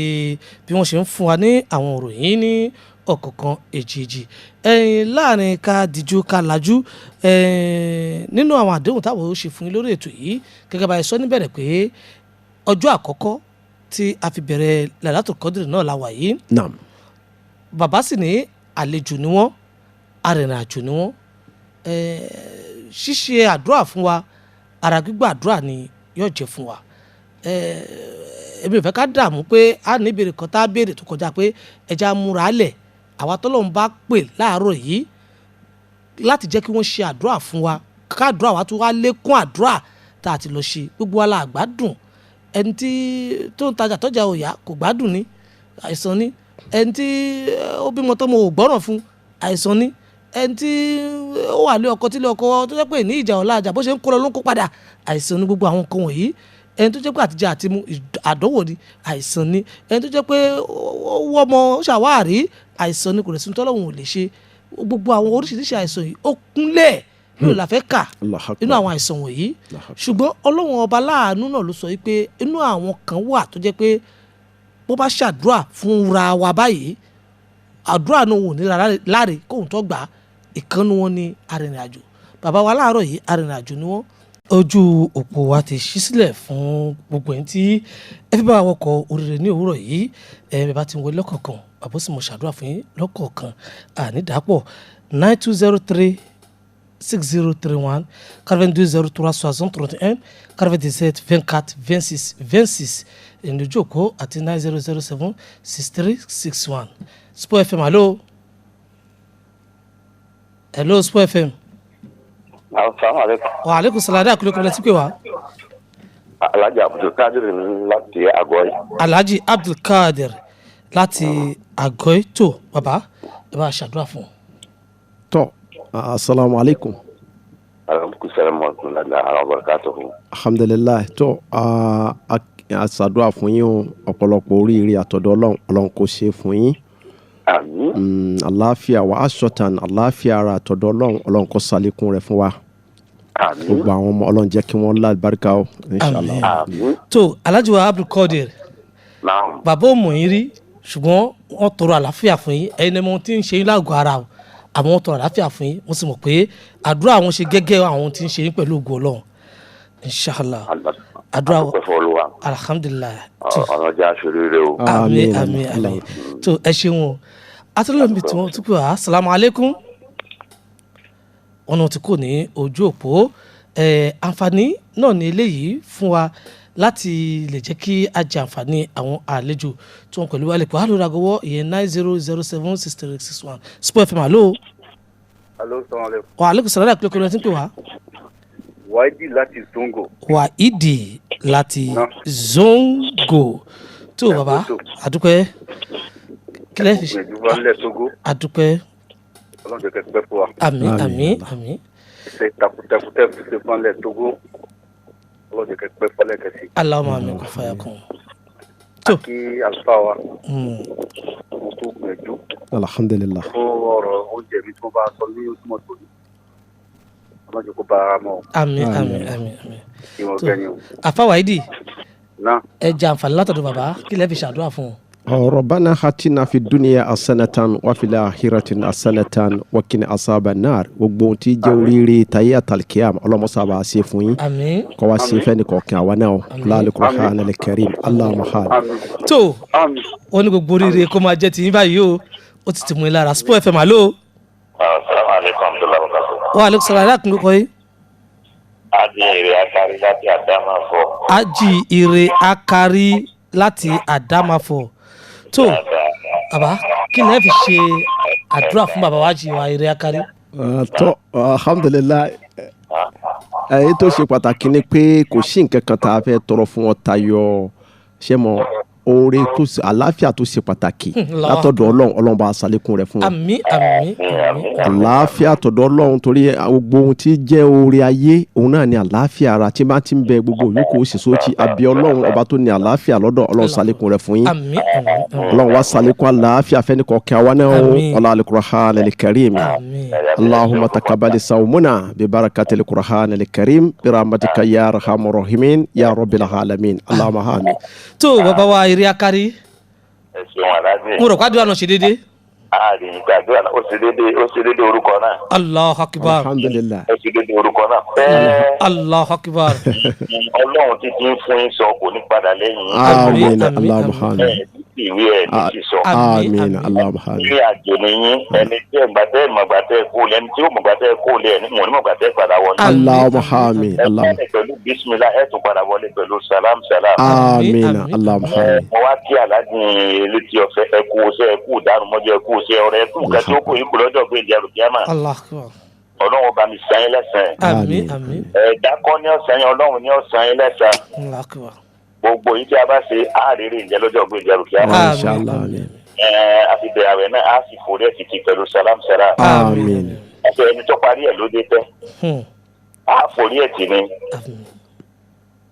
bí wọ́n ṣe ń fún wa ní àwọn òròyìn ní ọ̀kọ̀ọ̀kan èjèèjì láàrin ká díjú ká lajú nínú àwọn àdéhùn táwọn ó ṣe fún yín lórí ètò yìí. Gẹ́gẹ́ bá a sọ níbẹ̀rẹ̀ pé ọjọ́ àkọ́kọ́ tí a fi bẹ̀rẹ̀ Lailatul Qadr náà la wà yìí. Naam. Bàbá sì ní àlejò ni wọ́n, arìnrìnàjò ni wọ́n, ṣíṣe àdúrà fún wa, ara gbígbà àdúrà ni yóò jẹ́ fún wa. Èmi ò fẹ́ ká dààmú pé a ní ìbéèrè kan tá a béèrè tó kọjá pé ẹja múra lẹ̀, àwa tọ́lọ́run bá pè láàárọ̀ yìí láti jẹ́ kí wọ́n ṣe àdúrà fún wa, káàdúrà wa tún wá lékún àdúrà tá a ti lọ ṣe. Gbogbo wa la gbádùn, ẹni tí tó ń tajà tọ́jà òyà kò gbádùn ní àìsàn ni, ẹni tí ó bímọ tọ́mọ ò gbọ́ràn fún àìsàn ni, ẹni tí ó wà lé ọkọ tí lé ọkọ tó jẹ́ pé ní ìjà ọ̀la àjà bó ṣe ń kó lọ ló ń kó padà, àìsàn ni gbogbo àwọn nǹkan wọ̀nyí. Ẹni tó jẹ́ pé àtijọ́ àti mu àdánwò ni, àìsàn ni. Ẹni tó jẹ́ pé ó wọ́ ọmọ ó ṣàwárí, àìsàn ni, kò lè sun tọ́lọ́hun ò lè ṣe. Gbogbo àwọn oríṣiríṣi àìsàn yìí ó kúnlẹ̀ nínú la fẹ́ kà nínú àwọn àìsàn wọ̀nyí. Ṣùgbọ́n Ọlọ́run ọba láàánú náà ló sọ wípé inú àwọn kan wà tó jẹ́ pé bó bá ṣàdúrà fúnra wa báyìí, àdúrà náà wò ní láre kóhun tó gbà. Ìkànnì wọn ni arìnrìnàjò. Bàbá wa láàárọ̀ yìí arìnrìnàjò ni wọ́n. Ojú òpó wa ti ṣí sílẹ̀ fún gbogbo ẹni tí ẹ fi bá wa wọkọ̀ oríire ní òwúrọ̀ yìí. Ẹ bá ti ń wọlé lọ́kọ̀ọ̀kan, bàbá sì mọ̀ ṣàdúrà fún yín lọ́kọ̀ọ̀kan. Ànídàpọ̀ 9203 6031 82 03 60 31 97 24 26 26 ìrìnàjò òpó àti 9007 63 61. Sport FM, hello. Hello, Sport FM. Asalaamualeykum. Wa aleykum salaam dáa kúlẹ̀ kúlẹ̀ tí pé wá. Alhaji Abdulkadir láti Àgọ́ yìí. Alhaji Abdulkadir láti àgọ́ ètò. Bàbá, ẹ bá ṣàdúrà fún un. Tọ́, asalaamu alaykum. Aleykum salaam wa rahmatulahi wa barakatuhu. Alhamdulilayi. Tọ́, a ṣàdúrà fún yín o. Ọ̀pọ̀lọpọ̀ oríire àtọ̀dọ̀ Ọlọ́run, Ọlọ́run kò ṣe fún yín. Àmín. Àlàáfíà wa aṣọ̀tàn, àlàáfíà ara àtọ̀dọ̀ Ọlọ́run, Ọlọ́run kó ṣàlékún rẹ̀ fún wa. Àmín. Gbogbo àwọn ọmọ, Ọlọ́run jẹ́ kí wọ́n lálùbáríkà o, inshallah. Àmín. Tó, Alhaji wa Abdulkadir. Naam. Bàbá ò mọ̀ yín rí, ṣùgbọ́n wọ́n tọrọ àlàáfíà fún yín. Ẹ̀yin ni mo ti ń ṣe yín lágọ̀ọ́ ara o, àmọ́ wọ́n tọrọ àlàáfíà fún yín. Mo sì mọ̀ pé àdúrà àwọn ṣe gẹ́gẹ́ àwọn tí ń ṣe yín pẹ̀lú ògo Ọlọ́run, inshallah. Àdúrà. Adúpẹ́ fún Olúwa. Alhamdulilayi. Tó. Ọlọ́jà aṣoríire o. Àmín. Àmín. Àmín, àmín. Tó, ẹ ṣeun o. Atúlọ̀mí tí wọ́n tún pè wá, salamu aleykum. Wọn náà ti kò ní ojú òpó. Àǹfààní náà ní eléyìí fún wa láti lè jẹ́ kí a jẹ àǹfààní àwọn àlejò tí wọ́n pẹ̀lú wa lè pè wá lórí agọwọ́ ìyẹn 90076361. Sport FM, alo. Alo, salaam aleykum. Wa aleykum salaam, àkúlẹ̀ kúlẹ̀ tí ń pè wá. Wáìdì láti Zongo. Wàhídì láti Náà. Zongo. Tó, bàbá, àdúpẹ́. Kílẹ̀ fi ṣe. Gbẹ̀jú bá ń lẹ̀ Togo. Àdúpẹ́. Ọlọ́run jẹ́ kẹ́ pẹ́ fún wa. Àmín. Àmín. Àmín, àmín. Ṣe takuntakun tẹ́ fi ṣe fún lẹ̀ Togo. Ọlọ́run jẹ́ kẹ́ pẹ́ fún lẹ́kẹ̀sí. Allahumma àmín, kò fàyà kún. Tó. Kí àlùfáà wa mo tó gbẹ̀jú Alhamdulilayi. fún ọ̀rọ̀ oúnjẹ mi tí mo bá sọ ní ojúmọ́ tòní. Ọlọ́run jẹ́ kó bá ara mọ́ o. Àmín, àmín, àmín, àmín. Kí wọ́n Tó. gbẹ̀yìn o. Àfa Wàhídì. Náà. Ẹ jẹ àǹfààní látọ̀dọ̀ bàbá. Kí lẹ́ fi ṣàdúrà fún un? ربنا آتنا في الدنيا حسنة وفي الآخرة حسنة وقنا عذاب النار. Gbogbo ohun tí jẹ́ oríire tayé àtàlùkíyàm, ọlọ́mọsábà ṣe fún yín, Àmín. kọ́ wá ṣe fẹ́ni kọ̀ọ̀kan àwa náà. Al-Qur'an al-Karim, Allahumma àmín. Àmín. Tó. Àmín. Ó ní gbogbo oríire kó máa jẹ́ tiyín báyìí o. Ó ti tì mú in lára. Sport FM, alo. Asalaamu aleykum wa rahmatulahi wa barakatuhu. Wa aleykum salaam, alákùnrin kọ́ yín. Adi èrè akari láti Àdámàfọ̀. Ají Ire Akari láti Àdámàfọ̀. Tó, bàbá, kí lẹ́ fi ṣe àdúrà fún bàbá wa Ají wa Ire Akari? Tọ́, alhamdulilayi. Èyí tó ṣe pàtàkì ni pé kò sí nǹkan kan tá a fẹ́ tọrọ fún wọn tayọ ṣé mọ oore tó ṣe àlàáfíà tó ṣe pàtàkì látọ̀dọ̀ Ọlọ́run. Ọlọ́run bá a ṣàlékún rẹ̀ fún wọn. Àmín, àmín, àmín. Àlàáfíà tọ̀dọ̀ Ọlọ́run, torí gbogbo ohun tí jẹ́ oore ayé òun náà ni àlàáfíà ara tí bá ti ń bẹ, gbogbo yòókù ó sì sóòtì. Àbí Ọlọ́run ọba tó ní àlàáfíà lọ́dọ̀, Ọlọ́run ṣàlékún rẹ̀ fún yín. Àmín, àmín, àmín. Ọlọ́run wá ṣàlékún àlàáfíà fẹ́nìkọ̀ọ̀kan àwa náà o. Àmín. Ọlá al-Qur'an al-Karim. Àmín. اللهم تقبل صومنا ببركة القرآن الكريم برحمتك يا أرحم الراحمين يا رب العالمين، اللهم آمين. Tó, bàbá wa Ire Akari. Ẹ ṣeun, Aláàjì. Mo rò pàdúrà náà ṣe déédéé. Ààrẹ ìgbàdúrà náà, ó ṣe déédéé, ó ṣe déédéé orúkọ náà. Allahu Akbar. الحمد لله. Ó ṣe déédéé orúkọ náà. Bẹ́ẹ̀ Allahu Akbar. Ọlọ́run ti ti ń fún yín sọ kò ní padà lẹ́yìn yín. آمين. آمين، اللهم آمين. Ẹ آمين. ní sì ìwé ẹ̀ ní sì sọ. Àmín. آمين. Àmín. اللهم آمين. Ní àjò ni yín, ẹni tí ẹ̀ gbàtẹ́ mọ̀gbàtẹ́ kó lé, ẹni tí ó mọ̀gbàtẹ́ kó lé, ẹni mọ̀ ní mọ̀gbàtẹ́ padà wọlé. Àmín. اللهم آمين. Ẹ اللهم pàdé pẹ̀lú bísímìlá, ẹ tún padà wọlé pẹ̀lú salam salam. آمين. آمين. اللهم Ẹ آمين. mo wá kí aláàjì létí ọ̀fẹ́, ẹ kú iṣẹ́, ẹ kú ìdánumọ́jọ́, ẹ kú iṣẹ́ ọ̀rẹ́, ẹ kú nǹkan tí ó kù yín kú lọ́jọ́ gbé ìdí àlùkìyámà. Allahu Akbar. Ọlọ́run bá mi san yín lẹ́san. Àmín. Àmín. Àmín. Ẹ̀dá kọ́ ní ọ̀sán yín, Ọlọ́run ní ọ̀sán yín lẹ́san. Allahu Akbar. Gbogbo yìí tí a bá ṣe àárẹ̀rẹ̀ ìjẹ́ lọ́jọ́ gbé ìdí àlùkìyámà. إن شاء الله آمين. Ẹ àti bẹ̀rẹ̀ àwẹ̀ náà, á sì forí ẹ̀ títí pẹ̀lú salam salam. آمين. Ẹsẹ̀ ẹni tó parí ẹ̀ ló dé tẹ́. Á forí ẹ̀ tì ní. Àmín.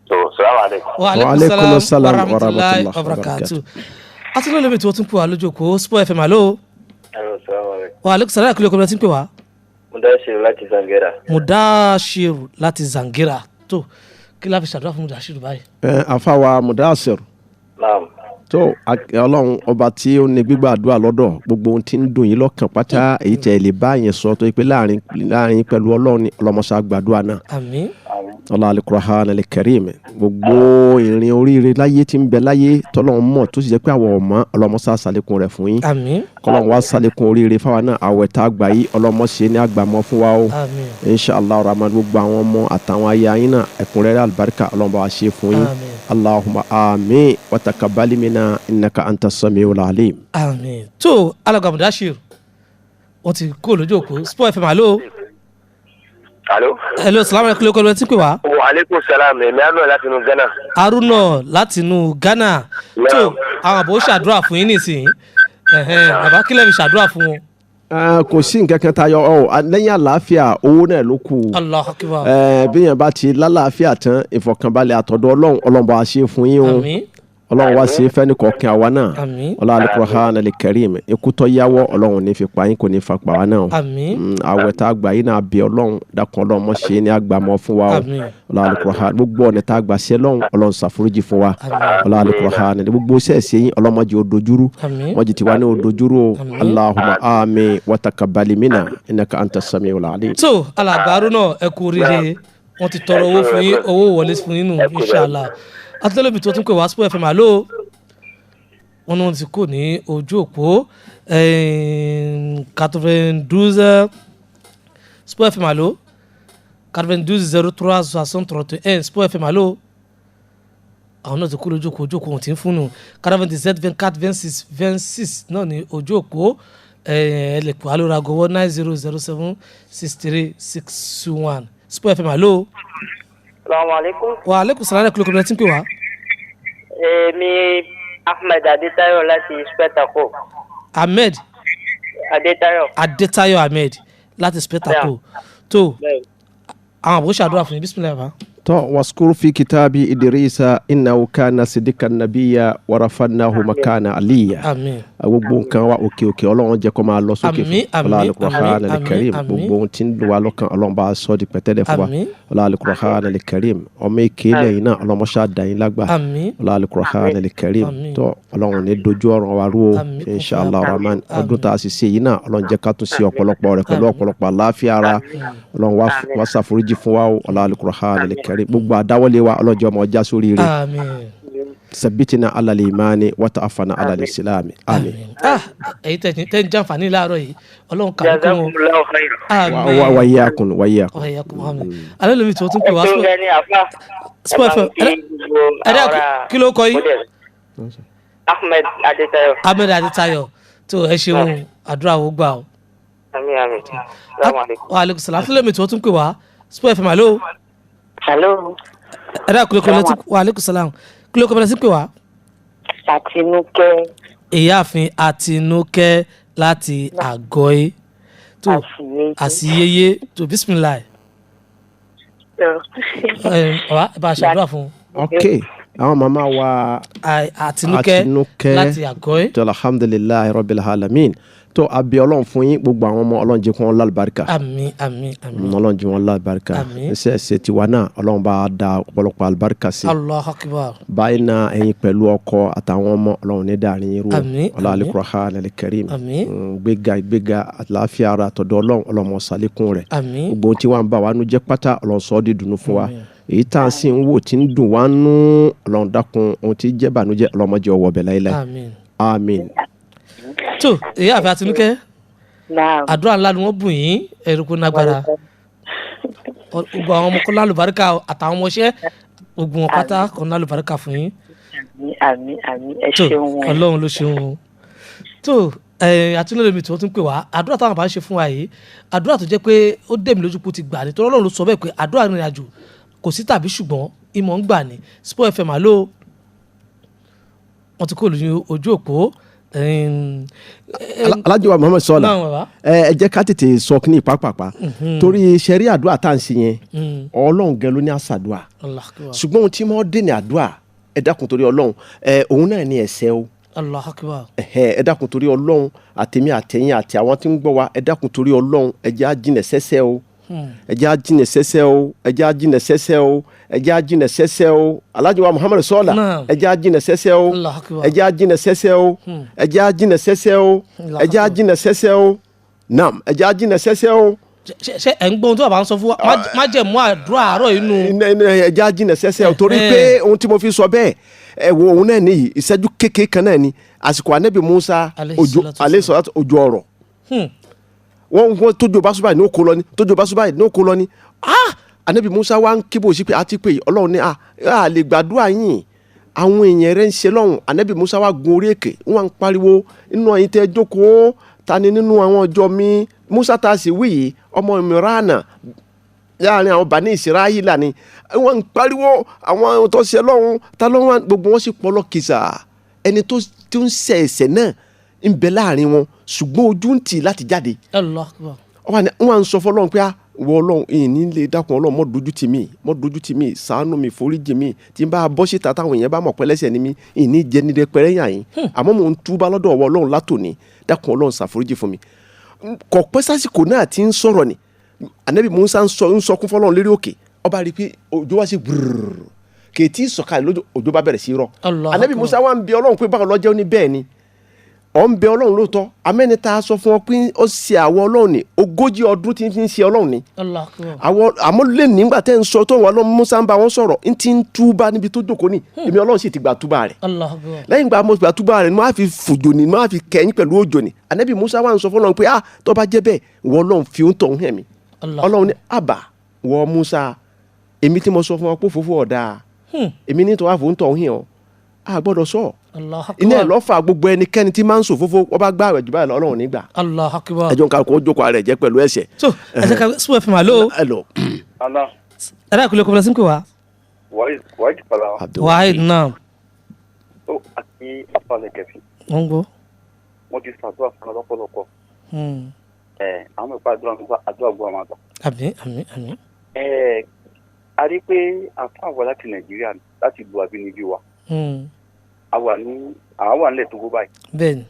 Tó, salaam aleykum. Wa Wa aleykum aleykum salam wa salam wa rahmatulahi rahmatullahi wa wa barakatu. Atúndé lómi tí wọ́n tún pè wá lójú òpó. Sport FM, alo. Alo, salaam aleykum. Wa aleykum salam, àkúlẹ̀ kúlẹ̀ tí ń pè wá. Mudashiru láti Zangera. Mudashiru láti Zangira. Tó, kí la fi ṣàdúrà fún Mudashiru báyìí? Ẹ àfàwà Mudasir. Naam. Tó, Ọlọ́run ọba tí ó ní gbígbà àdúrà lọ́dọ̀, gbogbo ohun tí ń dùn yín lọ́kàn pátá, èyí tẹ̀ lè bá yẹn sọ tó yẹ pé láàrin pẹ̀lú Ọlọ́run ni, ọlọ́mọṣá gbàdúrà náà. Àmín. Ọlá al-Qur'an al-Karim. Gbogbo ìrìn oríire láyé tí ń bẹ láyé tọ́lọ́run mọ̀ tó sì jẹ́ pé àwọn ọmọ, ọlọ́mọṣá ṣàlékún rẹ̀ fún yín. Àmín. Kọ́lọ́run wá ṣàlékún oríire fáwa náà. Àwẹ̀ tá a gbà yìí, ọlọ́mọ ṣe ní àgbàmọ́ fún wa o. Àmín. Inshallah rahman, gbogbo àwọn ọmọ àtàwọn aya yín náà, ẹ̀kúnrẹ́rẹ́ àlùbáríkà, Ọlọ́run bá wa ṣe fún yín. Àmín. Allahumma amin wa taqabbal minna innaka anta samiul alim. Àmín. Tó, alàgbà Mudashiru, wọ́n ti kó lójú òpó. Sport FM, alo. Alo. Hello, salamu alaykum, lóko ló ti ń pè wá. Wa aleykum salam, èmi Haruna láti inú Ghana. Haruna láti inú Ghana. Tó àwọn àbò ṣàdúrà fún yín nísìnyí. Ẹ̀hẹ́n, bàbá, kílẹ̀ fi ṣàdúrà fún wọn? Ah, kò sí nǹkan kan tayọ ọ lẹ́yìn àlàáfíà, owó náà ló kù. Allahu akbar. Bí yẹn bá ti lálàáfíà tán, ìfọ̀kànbalẹ̀ àtọ̀dọ̀ Ọlọ́run, Ọlọ́run bá a ṣe fún yín o. Àmín. Ọlọ́run wá sí fẹ́ni kọ̀ọ̀kan àwa náà. Àmín. Ọlọ́run Al-Qur'an al-Karim, ikú tó yáwọ́, Ọlọ́run ní fi pa yín, kò ní fa pa wá náà. Àmín. Àwẹ̀ tá a gbà yín náà, bí Ọlọ́run dákun, Ọlọ́run mọ̀ ṣe é ní àgbàmọ́ fún wa o. Àmín. Ọlọ́run Al-Qur'an, gbogbo ọ̀nà tá a gbà ṣe lọ́hùn, Ọlọ́run ṣàforíjì fún wa. Àmín. Ọlọ́run Al-Qur'an, gbogbo sẹ́ẹ̀sì yín, Ọlọ́run má jẹ́ ó dojúrú. Àmín. Wọ́n jẹ́ tiwa ní ó dojúrú o. Àmín. Allahumma amin wa taqabbal minna innaka anta samiul alim. Tó alàgbà Haruna, ẹ kú oríire. Wọ́n ti tọrọ owó fún yín, owó wọlé fún yín nù, inshallah. Atúntẹ́lẹ́bì tó tún pè wá, Sport FM, àló? Wọn ní wọn ti kò ní ojú òpó 92. Sport FM, àló? 92 03 60 31. Sport FM, àló? Àwọn náà ti kú lójú òpó, ojú òpó wọn ti ń fún nù. 97 24 26 26 náà ní ojú òpó. Ẹ lè pè wá lórí aago wọ́n 90 07 63 61. Sport FM, àló? Salaamu alaikum. Wa aleykum salaam, ẹ kúlẹ̀ kúlẹ̀ tí ń pè wá. Èmi Ahmed Adétayọ̀ láti Spectacle. Ahmed Adétayọ̀. Adétayọ̀ Ahmed láti Spectacle. Tó àwọn àbò ṣàdúrà fún yín, bisimilayi bá. Tó waskur fi kitabi Idrisa innahu kana sidikan nabiyya wa rafa'nahu makana aliyya. Àmín. Gbogbo nǹkan wa, òkè òkè, Ọlọ́run jẹ́ kó máa lọ sókè. Àmín, àmín, Ọlá Al-Qur'an àmín, al-Karim. àmín. Gbogbo ohun tí ń dùn wá lọ́kàn, Ọlọ́run bá a sọ di pẹ̀tẹ́lẹ̀ fún wa. Àmín. Ọlá Al-Qur'an al-Karim, ọmọ èké lẹ́yìn náà, Ọlọ́run ṣáà dá yín lágbà. Àmín. Ọlá Al-Qur'an al-Karim. Àmín. Tó Ọlọ́run ní dojú ọ̀rọ̀ wa rú o. Àmín. Inshallah rahman. Àmín. Ọdún tá a sì ṣe yìí náà, Ọlọ́run jẹ́ ká tún sí ọ̀pọ̀lọpọ̀ rẹ̀ pẹ̀lú ọ̀pọ̀lọpọ̀ àlàáfíà ara. Ọlọ́run wá ṣàforíjì fún wa o. Ọlá Al-Qur'an al-Karim, gbogbo àdáwọ́lé wa, Ọlọ́run jẹ́ ọmọ ọjà sórí rẹ̀. Àmín. Sabitina ala al-imani wa ta'afana ala al-islami, amin. Ah, èyí tẹ̀ ń jàǹfààní láàárọ̀ yìí, Ọlọ́run kà kún wọn. Jazakumullahu khairan. Àmín. Wa iyyakum, wa iyyakum. Ọ̀yà kò mọ̀ alẹ́ lómi tí wọ́n tún pè wá. Ẹ ṣeun gan ni àfa. Sport FM. Ẹ dẹ́, kí ló kọ yín? Ahmed Adétayọ̀. Ahmed Adétayọ̀, tó ẹ ṣeun, àdúrà wo gbà o. Àmín, àmín. Salaamu alaikum. Wa aleykum salaam. Alẹ́ lómi tí wọ́n tún pè wá, Sport FM, àló? Hello. Ẹ dẹ́, kúlẹ̀ kúlẹ̀ tí, wa aleykum salam, kúlẹ̀ kúlẹ̀ tí pè wá. Àtinúkẹ́. Ìyáàfin Àtinúkẹ́ láti Àgọ́yé, tó àsìyéyé, tó bisimilayi. Ẹ bàbá, ẹ bá a ṣàdúrà fún un. Ok, àwọn màmá wa. Àtinúkẹ́ Àtinúkẹ́ láti Àgọ́yé. Tó alhamdulilayi rabbil alamin. Tó abi Ọlọ́run fún yín, gbogbo àwọn ọmọ, Ọlọ́run jẹ́ kí wọ́n lálùbáríkà. Àmín, àmín, àmín. Ọlọ́run jẹ́ wọ́n lálùbáríkà. Àmín. Iṣẹ́ ṣe tiwa náà, Ọlọ́run bá da ọ̀pọ̀lọpọ̀ àlùbáríkà sí. Allahu akbar. Báyìí náà, ẹ̀yin pẹ̀lú ọkọ àtàwọn ọmọ, Ọlọ́run ní dàrin yín rú. Àmín, Ọlá àmín. Al-Qur'an al-Karim. Àmín. Gbéga ìgbéga, àlàáfíà ara àtọ̀dọ̀ Ọlọ́run, Ọlọ́run ṣàlékún rẹ̀. Àmín. Gbogbo ohun tí wàá ń bà wá nú jẹ́ pátá, Ọlọ́run sọ ọ́ di dùnú fún wa. Èyí tá a sì ń wò tí ń dùn wá nú, Ọlọ́run dákun, ohun tí jẹ́ bànújẹ́, Ọlọ́run má jẹ́ ó wọ bẹ̀ láéláé. Àmín. Àmín. Tó ìyáàfin Àtinúkẹ́, Naam. àdúrà ńlá ni wọ́n bùn yín, ẹ̀rù kò nágbára. Gbogbo àwọn ọmọ kọ́ lálùbáríkà, àtàwọn ọmọọṣẹ́, gbogbo wọn pátá kọ́ lálùbáríkà fún yín. Àmín, àmín, àmín. Ẹ Tó ṣeun o. Ọlọ́run ló ṣeun o. Tó àtúndínlẹ̀ mi tí wọ́n tún pè wá, àdúrà táwọn bá ń ṣe fún wa yìí, àdúrà tó jẹ́ pé ó dẹ̀ mí lójú kó ti gbà ní, torí Ọlọ́run ló sọ bẹ́ẹ̀ pé àdúrà ìrìn àjò kò sí tàbí ṣùgbọ́n ìmọ̀ ń gbà ní. Sport FM, àló? Wọ́n ti kó lójú ojú òpó. Alhaji wa Muhammed Sọlá, Náà, bàbá. ẹ jẹ́ ká tètè sọ kí ní ìpápàpá, torí sẹ́rí àdúrà tá à ń ṣe yẹn, Ọlọ́run gan ló ní àṣàdúrà. Allah akbar. Ṣùgbọ́n ohun tí mo dé ní àdúrà, ẹ dákun torí Ọlọ́run, ẹ òun náà ní ẹ̀ṣẹ̀ o. Allah akbar. Ẹ̀hẹ́, ẹ dákun torí Ọlọ́run, àtèmi àtẹ̀yìn àti àwọn tí ń gbọ́ wa, ẹ dákun torí Ọlọ́run, ẹ jẹ́ á jìnà sẹ́ṣẹ̀ o. Ẹ jẹ́ á jìnà sẹ́ṣẹ̀ o. Ẹ jẹ́ á jìnà sẹ́ṣẹ̀ o. Ẹ jẹ́ á jìnà sẹ́ṣẹ̀ o. Alhaji wa Muhammed Sọlá, Naam. ẹ jẹ́ á jìnà sẹ́ṣẹ̀ o. Allah akbar. Ẹ jẹ́ á jìnà sẹ́ṣẹ̀ o. Ẹ jẹ́ á jìnà sẹ́ṣẹ̀ o. Allah Ẹ jẹ́ á jìnà sẹ́ṣẹ̀ o. Naam, ẹ jẹ́ á jìnà sẹ́ṣẹ̀ o. Ṣé ẹ̀ ń gbọ́ ohun tí bàbá ń sọ fún wa? Má jẹ̀ mú àdúrà àárọ̀ inú. Ẹ jẹ́ á jìnà sẹ́ṣẹ̀ o, torí pé ohun tí mo fi sọ bẹ́ẹ̀, ẹ wo òun náà nìyí, ìṣẹ́jú kékeré kan náà ni àsìkò anabi Musa, Alayhi òjò salatu. Alayhi salatu, òjò ọ̀rọ̀ wọ́n tójú bá súbáyìí ní oko lọ ni, tójú bá súbáyìí ní oko lọ ni. Ah, anabi Musa wa ń kíbo sí pé àti pé Ọlọ́run ní a lè gbàdúrà yín, àwọn èèyàn rẹ̀ ń ṣe lọ́hùn. Anabi Musa wa gun orí èkè, wọ́n ń pariwo inú ẹ̀yin tẹ́ jókòó, ta ni nínú àwọn ọjọ́ mi Musa tá a sì wí yìí, ọmọ Imrana. Láàrin àwọn Bani Israila ni wọ́n ń pariwo àwọn tó ṣe lọ́hùn ta ló wọ́n, gbogbo wọn sì pọlọ kìsà. Ẹni tó ń ṣe ẹ̀ṣẹ̀ náà ń bẹ láàrin wọn, ṣùgbọ́n ojú ń tì láti jáde. Allah akbar. Wọ́n ń sọ fọlọ́run pé wọ́n Ọlọ́run ìní lè dákun, Ọlọ́run mọ́ dojú tì mí, mọ́ dojú tì mí, ṣàánú mi, foríjì mi. Tí n bá bọ́ síta táwọn èèyàn bá mọ̀ pẹ́lẹ́sẹ̀ ni mí, ìní jẹ́ ní dẹ́pẹ́rẹ́ yàn yín, àmọ́ mò ń túbá lọ́dọ̀ ọwọ́ Ọlọ́run látòní. Dákun Ọlọ́run, ṣàforíjì fún mi. Kò pẹ́ sásìkò náà tí ń sọ̀rọ̀ ni Ànábì Musa ń sọkún fọlọ́run lérí òkè. Ọba rí i pé òjò wá sí gbùrùrù, kèétí sọ̀kalẹ̀ lójú, òjò bá bẹ̀rẹ̀ sí rọ̀. Ànábì Musa wá ń bi Ọlọ́run pé báwo lọ́jọ́ ní bẹ́ẹ̀ ni ọ̀ ń bẹ Ọlọ́run lóòótọ́, amẹ́ni tá a sọ fún ọ pé ó ṣe àwọ Ọlọ́run ni 40 ọdún tí ń fi ń ṣe Ọlọ́run ni. Àwọn àmọ́ lè nígbà tẹ́ ń sọ tó wà lọ́mú Musa ń bá wọn sọ̀rọ̀, ń ti ń túbá níbi tó jókòó ni, èmi Ọlọ́run sì ti gbà túbá rẹ̀. Lẹ́yìn ìgbà mo gbà túbá rẹ̀ ni mo á fi fòjò ni, mo á fi kẹ́yìn pẹ̀lú òjò ni. Ànábì Musa wà ń sọ fọlọ́run pé ah, tó bá jẹ́ bẹ́ẹ̀, ìwọ Ọlọ́run fi ń tọ̀ ń hẹ̀ mí. Ọlọ́run ní àbá wọ Musa, èmi tí mo sọ fún ọ pé òfófó ọ̀dà èmi ní tó wà fún tọ̀ ń hẹ̀ ọ́, a gbọ́dọ̀ sọ iná ẹ̀ lọ́fà. Gbogbo ẹnikẹ́ni tí máa ń sòfófó, wọ́n bá gbá àwẹ̀ jù báyìí lọ, Ọlọ́run nígbà. Allahu Akbar. Ẹjọ́ nǹkan kó jókòó ara ẹ̀ jẹ́ pẹ̀lú ẹ̀ṣẹ̀. So ẹ jẹ́ ká sún ẹ̀fẹ̀ màá lò. Hello. Ẹ dá ìkúlẹ̀ kọ́bílẹ̀ sí pé wá. Wahid Bala. Wahid náà. Ó àti afalẹ̀ kẹfì. Wọ́n ń gbọ́. Wọ́n ti ṣàdúrà fún ọ lọ́pọ̀lọpọ̀. Ẹ àwọn ìpa àdúrà nípa àdúrà gbọ́ àwọn àgbà. Àmín, àmín, àmín. Ẹ a rí pé àfáà wà láti Nàìjíríà, láti lu àbínibí wa. Àwa ní àwa wà nílẹ̀ Togo báyìí. Bẹ́ẹ̀ni.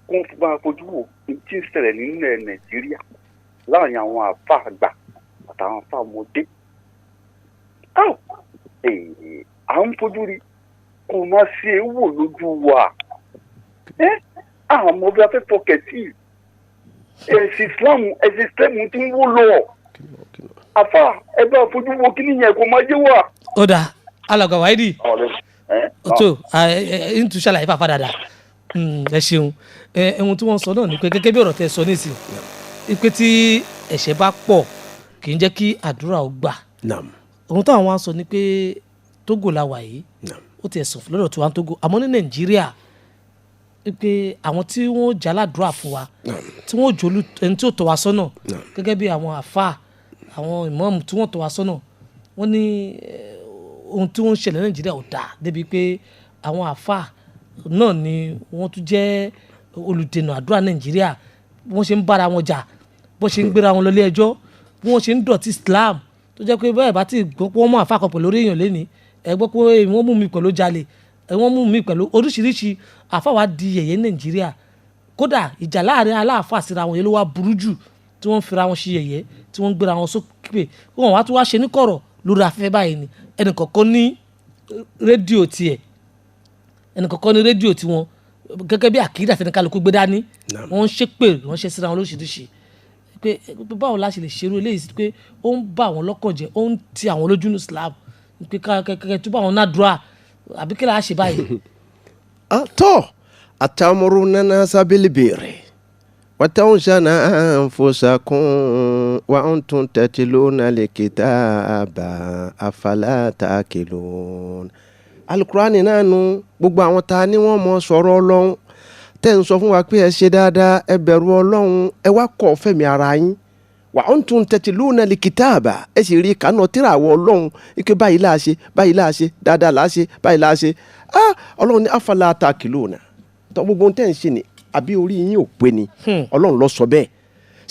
Kó ń bá a fojú wò ní tí ń ṣẹlẹ̀ nílẹ̀ Nàìjíríà láàrin àwọn àfáà àgbà àtàwọn àfáà ọmọdé. À ń fojú rí kò má ṣe é wò lójú wa. Àmọ́ bí a fẹ́ fọkẹ̀ sí ẹ̀sìn Islam, ẹ̀sìn Islam ti ń wó lọ. Àfáà, ẹ bá fojú wo kí nìyẹn kò má yé wa. Ó dáa, alàgbà Wáídì tó ẹ ń tún ṣàlàyé fàfà dáadáa. Ẹ ṣeun. Ohun tí wọ́n sọ náà ni pé gẹ́gẹ́ bí ọ̀rọ̀ tẹ́ sọ nísìnyí pé tí ẹ̀ṣẹ̀ bá pọ̀, kì í jẹ́ kí àdúrà ó gbà. Ohun táwọn wá sọ ni pé Togo la wà yìí, ó ti ẹ̀sùn lọ́dọ̀ tí wọ́n Togo, àmọ́ ní Nàìjíríà pé àwọn tí wọ́n jáládùúrà fún wa, tí wọ́n jòlú ẹni tí ó tọ́ wa sọ́nà gẹ́gẹ́ bí àwọn àfáà, àwọn ìmáàmù tí wọ́n tọ́ wa sọ́nà, wọ́n ní ohun tí wọ́n ń ṣẹlẹ̀ ní Nàìjíríà ò dáa débi pé àwọn àfáà náà ni wọ́n tún jẹ́ olùdènà àdúrà Nàìjíríà. Bí wọ́n ṣe ń bára wọn jà, bí wọ́n ṣe ń gbéra wọn lọ ilé ẹjọ́, bí wọ́n ṣe ń dọ̀tí Islam, tó jẹ́ pé bẹ́ẹ̀ bá ti gbọ́ pé wọ́n mú àfáà kan pẹ̀lú orí èèyàn lénìí, ẹ gbọ́ pé wọ́n mú mi pẹ̀lú jalè, wọ́n mú mi pẹ̀lú oríṣiríṣi. Àfáà wa di yẹ̀yẹ́ Nàìjíríà. Kódà ìjà láàrin aláàfáà síra wọn yẹn ló wá burú jù, tí wọ́n ń fira wọn ṣe yẹ̀yẹ́, tí wọ́n ń gbéra wọn sókè, wọ́n wá tún wá ṣe ní kọ̀rọ̀ lórí afẹ́fẹ́ báyìí ni. Ẹnìkọ̀ọ̀kan ní rédíò tiẹ̀, ẹnìkọ̀ọ̀kan ní rédíò tiwọn, gẹ́gẹ́ bí àkídà tẹni kálukú gbé dání, wọ́n ń ṣépè, wọ́n ṣe síra wọn lóríṣiríṣi pé báwo la ṣe lè ṣerú eléyìí sí, pé ó ń bá àwọn lọ́kàn jẹ́, ó ń ti àwọn lójú ní Islam, pé kẹ́kẹ́ tó bá àwọn nádùúrà àbí kí la ṣe báyìí. Tọ́ atamuruna nasa bilbirri watansana anfusakum wa antum tatluna likitaba afala ta'qilun. Alukurani náà nu gbogbo àwọn ta ni wọ́n mọ sọ̀rọ̀ Ọlọ́run tẹ́ ń sọ fún wa pé ẹ ṣe dáadáa, ẹ bẹ̀rù Ọlọ́run, ẹ wá kọ̀ fẹ̀mí ara yín. Wa antum tatluna likitaba, ẹ sì rí kànú tíra àwọ̀ Ọlọ́run ike báyìí láà ṣe, báyìí láà ṣe, dáadáa láà ṣe, báyìí láà ṣe. Ọlọ́run ní afala ta'qiluna, tọ́ gbogbo tẹ́ ń ṣe ni àbí orí yín ò pé ni? Ọlọ́run ló sọ bẹ́ẹ̀.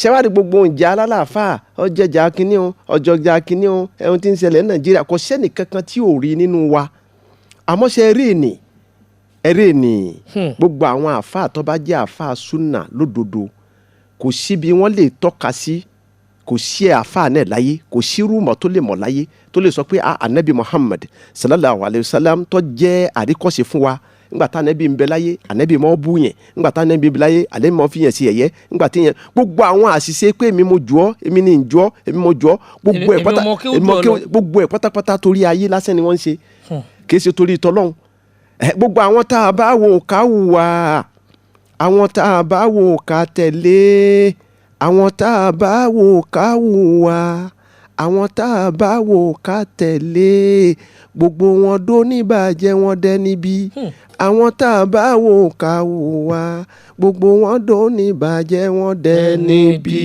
Ṣẹ́wárí gbogbo ìjà alálàáfà, ọjọ́jà kínní o, ọjọ́jà kínní o, ẹ̀hún tí ń ṣẹlẹ̀ ní Nàìjíríà, kò sẹ́nì kankan tí ò rí nínú wa. Àmọ́ ṣe eré ni eré ni gbogbo àwọn àáfàá tó bá jẹ́ àáfàá súnà lódodo, kò síbi wọ́n lè tọ́ka sí, kò sí àáfàá náà láyé, kò sí rúmọ̀ tó lè mọ̀ láyé tó lè sọ pé anabi Muhammad sallallahu alayhi wa sallam tó jẹ́ àríkọ́ṣe fún wa, ńgbà tá anabi ń bẹ láyé, anabi mọ́ bú yẹn, ńgbà tá anabi ń bẹ láyé, anabi mọ́ fi yẹn sí ẹ̀yẹ, ńgbà tí yẹn gbogbo àwọn àṣìṣe pé èmi mo jù ọ́, èmi ni ń jù ọ́, èmi mo jù ọ́, gbogbo ẹ̀ pátá, gbogbo ẹ̀ pátápátá torí ayé lásán ni wọ́n ń ṣe, kì í ṣe torí tọ́lọ́hún. Gbogbo àwọn tá a bá wò ká hùwà, àwọn tá a bá wò ká tẹ̀lé, àwọn tá a bá wò ká hùwà, àwọn tá a bá wò ká tẹ̀lé, gbogbo wọn dó níbàjẹ́, wọn dẹ́ níbí. Àwọn tá a bá wò ká hùwà, gbogbo wọn dó níbàjẹ́, wọn dẹ́ níbí.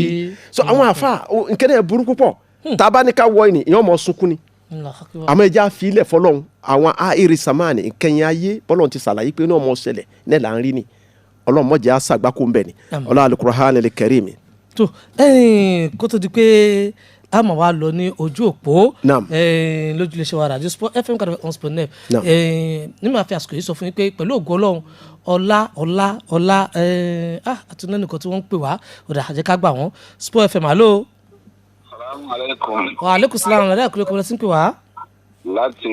So àwọn àfa nkẹ́ni ẹ̀ burú púpọ̀. Tá a bá ní ká wọ ẹni ìyẹn ọmọ sunkún ni. Allahu Akbar. Àmọ́ ẹja fi ilẹ̀ fọlọ́run, àwọn àìrí samani ìkẹyìn ayé bọ́lọ́run ti ṣàlàyé pé inú ọmọ ṣẹlẹ̀ náà là ń rí ni. Ọlọ́run mọ̀jẹ̀ àṣàgbákò ń bẹ̀ ni. Àmín. Ọlọ́run Al-Qur'an al-Karim. Tó ẹ̀yìn kó tó di pé a máa wá lọ ní ojú òpó Naam. lójúlẹ̀ṣẹ̀ wa Radio Sport FM kàdé on sport net. Naam. Ní màá fi àsìkò yìí sọ fún yín pé pẹ̀lú ògo Ọlọ́run, ọlá ọlá ọlá àtúndẹ́nìkan tí wọ́n ń pè wá ọ̀dà àjẹká ká gbà wọ́n. Sport FM, alo. Salaamu alaikum. Wa aleykum salaam ọ̀rẹ́ àkúrẹ́ kọ́mọdé sí ń pè wá. Láti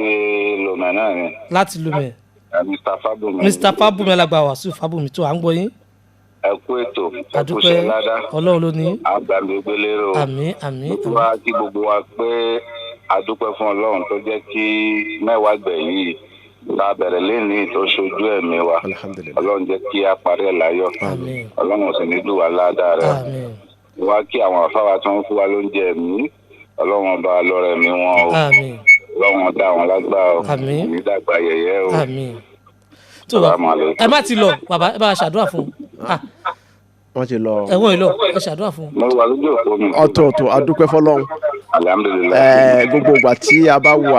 Lomé náà ni. Láti Lomé. Mr. Fábùmí. Mr. Fábùmí alàgbà Wàsíù Fábùmí, tó à ń gbọ́ yín. Ẹ kú ètò, ẹ kú Àdúpẹ́. iṣẹ́ ládá. Ọlọ́run ló ní. Àgbàgbégbélérò. Àmín, àmín. Gbogbo wa kí gbogbo wa pé a dúpẹ́ fún Ọlọ́run tó jẹ́ kí mẹ́wàá gbẹ̀yìn yìí tá a bẹ̀rẹ̀ lénìí tó ṣojú ẹ̀mí wa. Alhamdulillah. Ọlọ́run jẹ́ kí a parí ẹ̀ láyọ̀. Àmín. Ọlọ́run ò sì ní dùn wá ládàá rẹ̀. Àmín. Wá kí àwọn àfáwà tó ń fún wa lóúnjẹ ẹ̀mí. Ọlọ́run ọba lọ́rẹ̀ mi wọn o. Àmín. Ọlọ́run dá àwọn lágbá o. Àmín. Ní dàgbà yẹ̀yẹ́ o. Àmín. Tó bá ẹ má ti lọ, bàbá, ẹ bá ṣàdúrà fún un. Wọ́n ti lọ. Ẹ̀wọ̀n ìlọ, ẹ ṣàdúrà fún un. Mo wà lójú òpó mi. Ọ̀tọ̀ọ̀tọ̀, adúpẹ́ fọlọ́run. Alhamdulilayi. Gbogbo ìgbà tí a bá wo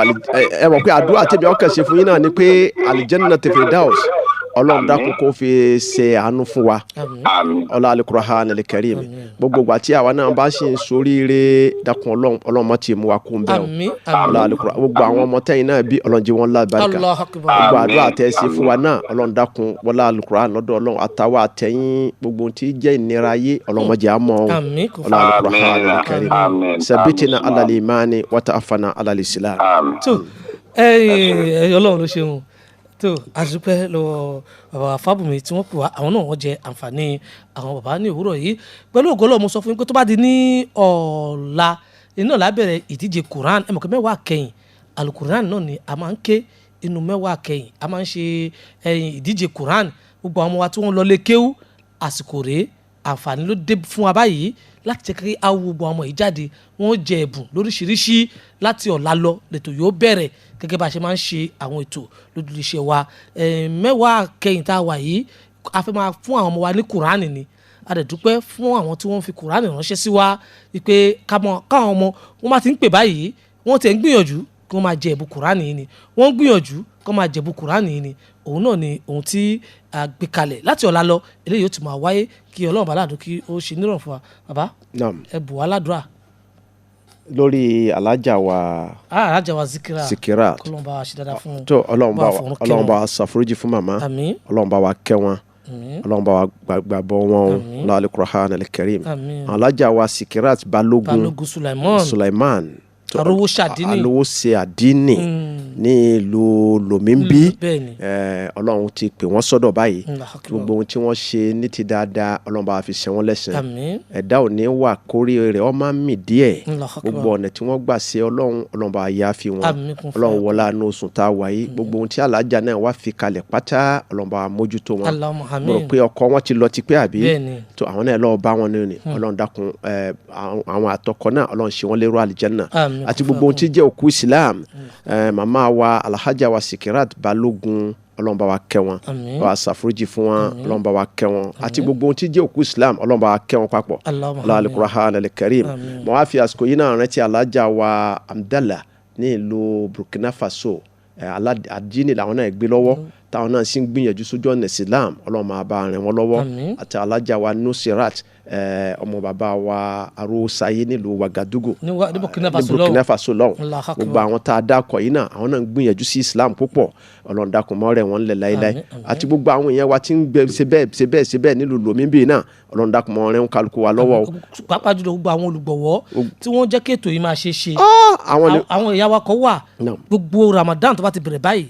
ẹ mọ̀ pé àdúrà tèmi ọkàn ṣe fún yín náà ni pé Aljanna Firdaus, Ọlọ́run dákun kó fi ṣe àánú fún wa. Àmín. Ọlá Al-Qur'an al-Karim. Gbogbo ìgbà tí àwa náà bá ṣì ń soríire, dákun Ọlọ́run, Ọlọ́run má ti mú wa kó ń bẹ́ẹ̀ o. Àmín, àmín. Ọlá Al-Qur'an. Gbogbo àwọn ọmọ tẹ́yìn náà bí, Ọlọ́run jẹ́ wọn lábàríkà. Allahu Akbar. Gbogbo Àmín. àdúrà tẹ́ ẹ ṣe fún wa náà, Ọlọ́run dákun, wọlá Al-Qur'an lọ́dọ̀ Ọlọ́run, àtàwa àtẹ̀yìn, gbogbo ohun tí jẹ́ ìnira ayé, Ọlọ́run má jẹ́ á mọ̀ o. Àmín, kò Ọlá Al-Qur'an Àmín. al-Karim. Àmín. Sabitina Àmín. ala al-imani wa ta'afana ala al-islam. Àmín. Tó ẹ̀yin, Ọlọ́run ló ṣeun. Tó àdúpẹ́ lọ́wọ́ bàbá Fábùmí tí wọ́n pè wá. Àwọn náà wọ́n jẹ àǹfààní àwọn bàbá ní òwúrọ̀ yìí. Pẹ̀lú ògo Ọlọ́run, mo sọ fún yín pé tó bá di ní ọ̀la iná lábẹ̀rẹ̀ ìdíje Quran. Ẹ mọ̀ pé mẹ́wàá kẹyìn alukuran náà ni a máa ń ké inú mẹ́wàá kẹyìn, a máa ń ṣe ẹ̀yìn ìdíje Quran. Gbogbo àwọn ọmọ wa tí wọ́n lọ lé kéwú, àsìkò rèé, àǹfààní ló dé fún wa báyìí láti jẹ́ kí awo gbogbo àwọn ọmọ yìí jáde, wọ́n jẹ ẹ̀bùn lóríṣiríṣi. Láti ọ̀la lọ lẹ́tọ̀ yóò bẹ̀rẹ̀ gẹ́gẹ́ bá a ṣe máa ń ṣe àwọn ètò lójúlé iṣẹ́ wa. Mẹ́wàá kẹyìn tá a wà yìí, a fẹ́ máa fún àwọn ọmọ wa ní kùránì ni. A dẹ̀ dúpẹ́ fún àwọn tí wọ́n fi kùránì ránṣẹ́ sí wa wípé káwọn ọmọ wọn bá ti ń pè báyìí, wọ́n ti ń gbìyànjú kí wọ́n máa jẹ ẹ̀bùn kùránì yìí ni. Wọ́n ń gbìyànjú kí wọ́n máa jẹ ẹ̀bùn kùránì yìí ni. Òun náà ni ohun tí a gbé kalẹ̀ láti ọ̀la lọ. Eléyìí yóò ti máa wáyé. Kí Ọlọ́run bá ládùn kí ó ṣe nírọ̀rùn fún wa. Bàbá, Naam. ẹ bù wá ládùúrà. Lórí alájà wa Alájà wa Zikira. Zikira. Kọ́lọ́n bá wa ṣe dáadáa fún un. Tó Ọlọ́run bá wa fọ̀run kẹ́ Ọlọ́run wọn. bá wa ṣàforíjì fún màmá. Àmín. Ọlọ́run bá wa kẹ́ wọn. Àmín. Ọlọ́run bá wa gbàgbọ́ wọn o. Àmín. Ọlá Al-Qur'an al-Karim. Àmín. Alájà wa Sikirat Balógun. Balógun Sulaiman. Sulaiman. Arówó Ṣàdínì. Arówó ṣe àdínì ní ìlú Lomimbi. Bẹ́ẹ̀ni. Ọlọ́run ti pè wọ́n sọ́dọ̀ báyìí. Allahu Akbar. Gbogbo ohun tí wọ́n ṣe ní ti dáadáa, Ọlọ́run bá wa fi ṣe wọ́n lẹ́san. Àmín. Ẹ̀dá ò ní wà kórè rẹ̀ ọ máa ń mì díẹ̀. Allahu Akbar. Gbogbo ọ̀nà tí wọ́n gbà ṣe Ọlọ́run, Ọlọ́run bá yá fi wọn. Àmín, kún fún Ọlọ́run wa. wọlá inú oṣù tá a wà yìí, gbogbo ohun tí alájà náà wá fi kalẹ̀ pátá, Ọlọ́run bá wa mójútó wọn. Allahumma Mo rò àmín. pé ọkọ wọn ti lọ tipẹ́ àbí? Bẹ́ẹ̀ni. Tó àwọn náà lọ́ọ́ bá wọn ní. Ọlọ́run dákun, àwọn àtọkọ náà, Ọlọ́run ṣe wọ́n lérò àlìjẹ́nà. Àmín, Àti kún fún gbogbo ohun tí jẹ́ òkú Islam, màmá wa alhaja wa Sikirat Balógun, Ọlọ́run bá wa kẹ́ wọn. Àmín. Bá wa ṣàforíjì fún wọn. Ọlọ́run bá wa kẹ́ wọn. Àti gbogbo ohun tí jẹ́ òkú Islam, Ọlọ́run bá wa kẹ́ wọn papọ̀. Allahumma Ọlá àmín. Al-Qur'an al-Karim. Àmín. Mo wá fi àsìkò yìí náà rántí alájà wa Amdala ní ìlú Burkina Faso. Àdínì làwọn náà gbé lọ́wọ́, táwọn náà sì ń gbìyànjú sójú ọ̀nà Islam. Ọlọ́run máa bá rìn wọ́n lọ́wọ́. Àmín. Àti alájà wa Nusirat, ọmọ bàbá wa Arósayé nílùú Wagadugu. Ní Burkina Faso ní Burkina Faso lọ́hùn. Allahu Akbar. Gbogbo àwọn tá a dákọ̀ yìí náà, àwọn náà ń gbìyànjú sí Islam púpọ̀. Ọlọ́run dákun mọ́ rẹ̀ wọ́n lẹ̀ láéláé. Àmín, àmín. Àti gbogbo àwọn èèyàn wa tí ń gbẹ ṣe bẹ́ẹ̀ ṣe bẹ́ẹ̀ ṣe bẹ́ẹ̀ nílùú Lomé náà, Ọlọ́run dákun mọ́ rẹ̀ ń kálukú wa lọ́wọ́ o. Pàápàá jùlọ gbogbo àwọn olùgbọ̀wọ́ tí wọ́n jẹ́ kí ètò yìí máa ṣe ṣe. Àwọn ni Àwọn ìyá wa kan wà, Naam. gbogbo Ramadan tó bá ti bẹ̀rẹ̀ báyìí,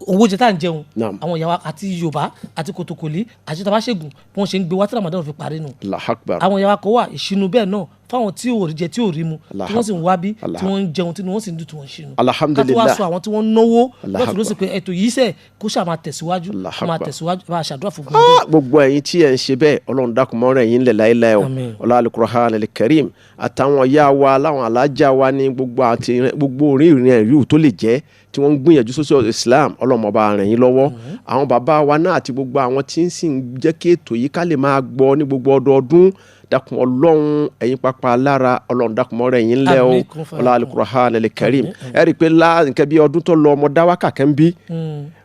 owó jẹ tá à ń jẹun, Naam. àwọn ìyá wa àti Yorùbá àti kòtòkòlì àti tabaṣẹ́gun, bí wọ́n ṣe ń gbé wá tí Ramadan fi parí nù. Allahu Akbar. Àwọn ìyá wa kan wà, ìṣínú bẹ́ẹ̀ náà fáwọn tí ò rí jẹ tí ò rí mu, tí wọ́n sì ń wá bí Allah. tí wọ́n ń jẹun, tí wọ́n sì ń dùn, tí wọ́n ń ṣínú. Alhamdulillah. Ká tó wá sọ àwọn tí wọ́n ń náwó Allah lọ́tún lósì pé ètò yìí sẹ̀ kó ṣáà máa tẹ̀síwájú, Allah kó máa Akbar. tẹ̀síwájú, bá a ṣàdúrà fún gbogbo bẹ́ẹ̀. Gbogbo ẹ̀yin tí ẹ ń ṣe bẹ́ẹ̀, Ọlọ́run dákun mọ́ rẹ̀ yín lẹ̀ láéláé o. Àmín. Ọlá Al-Qur'an al-Karim. Àtàwọn ìyá wa láwọn alájà wa ní gbogbo àti gbogbo orí ìrìn ẹ̀rí tó lè jẹ́ tí wọ́n ń gbìyànjú sósì Islam, Ọlọ́run ọba ràn yín lọ́wọ́. Àwọn bàbá wa náà àti gbogbo àwọn tí ń sì ń jẹ́ kí ètò yìí ká lè máa gbọ́ ní gbogbo ọdọọdún. Dákun Ọlọ́run, ẹ̀yin pápá alára Ọlọ́run, dákun mọ́rẹ́ yín lẹ́ o. Àmín, kún fún Ọlá Al-Qur'an al-Karim. Ẹ rí i pé lá nǹkan bí ọdún tó lọ, ọmọ dáwàkà kan bí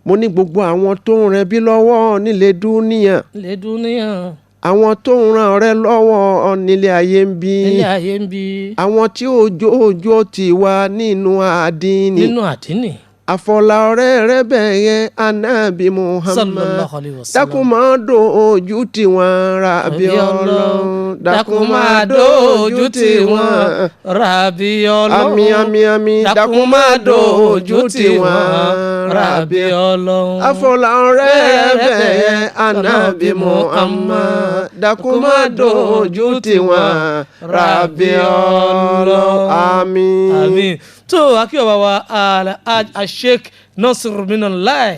mo ní gbogbo àwọn tó ń rẹ bí lọ́wọ́ nílé dúníyàn, Lè dúníyàn, àwọn tó ń ran ọ̀rẹ́ lọ́wọ́ nílé ayé ń bí, nílé ayé ń bí, àwọn tí òjò òjò ti wà nínú àdínì, nínú àdínì, àfọlà ọ̀rẹ́ rẹ bẹ̀yẹn Ànábì Muhammad, Sallallahu alayhi wa sallam. Dákun máa dojú tì wọ́n, Rabi Ọlọ́run, dákun máa dojú tì wọ́n, Rabi Ọlọ́run. Àmín, àmín, àmín. Dákun máa dojú tì wọ́n, Rabi Ọlọ́run. Àfọlà ọ̀rẹ́ rẹ bẹ̀yẹn Ànábì Muhammad, dákun máa dojú tì wọ́n, Rabi Ọlọ́run. Àmín. Àmín. Tó akíyọ̀ bá wa Alhaji Sheikh Nasir Minallah.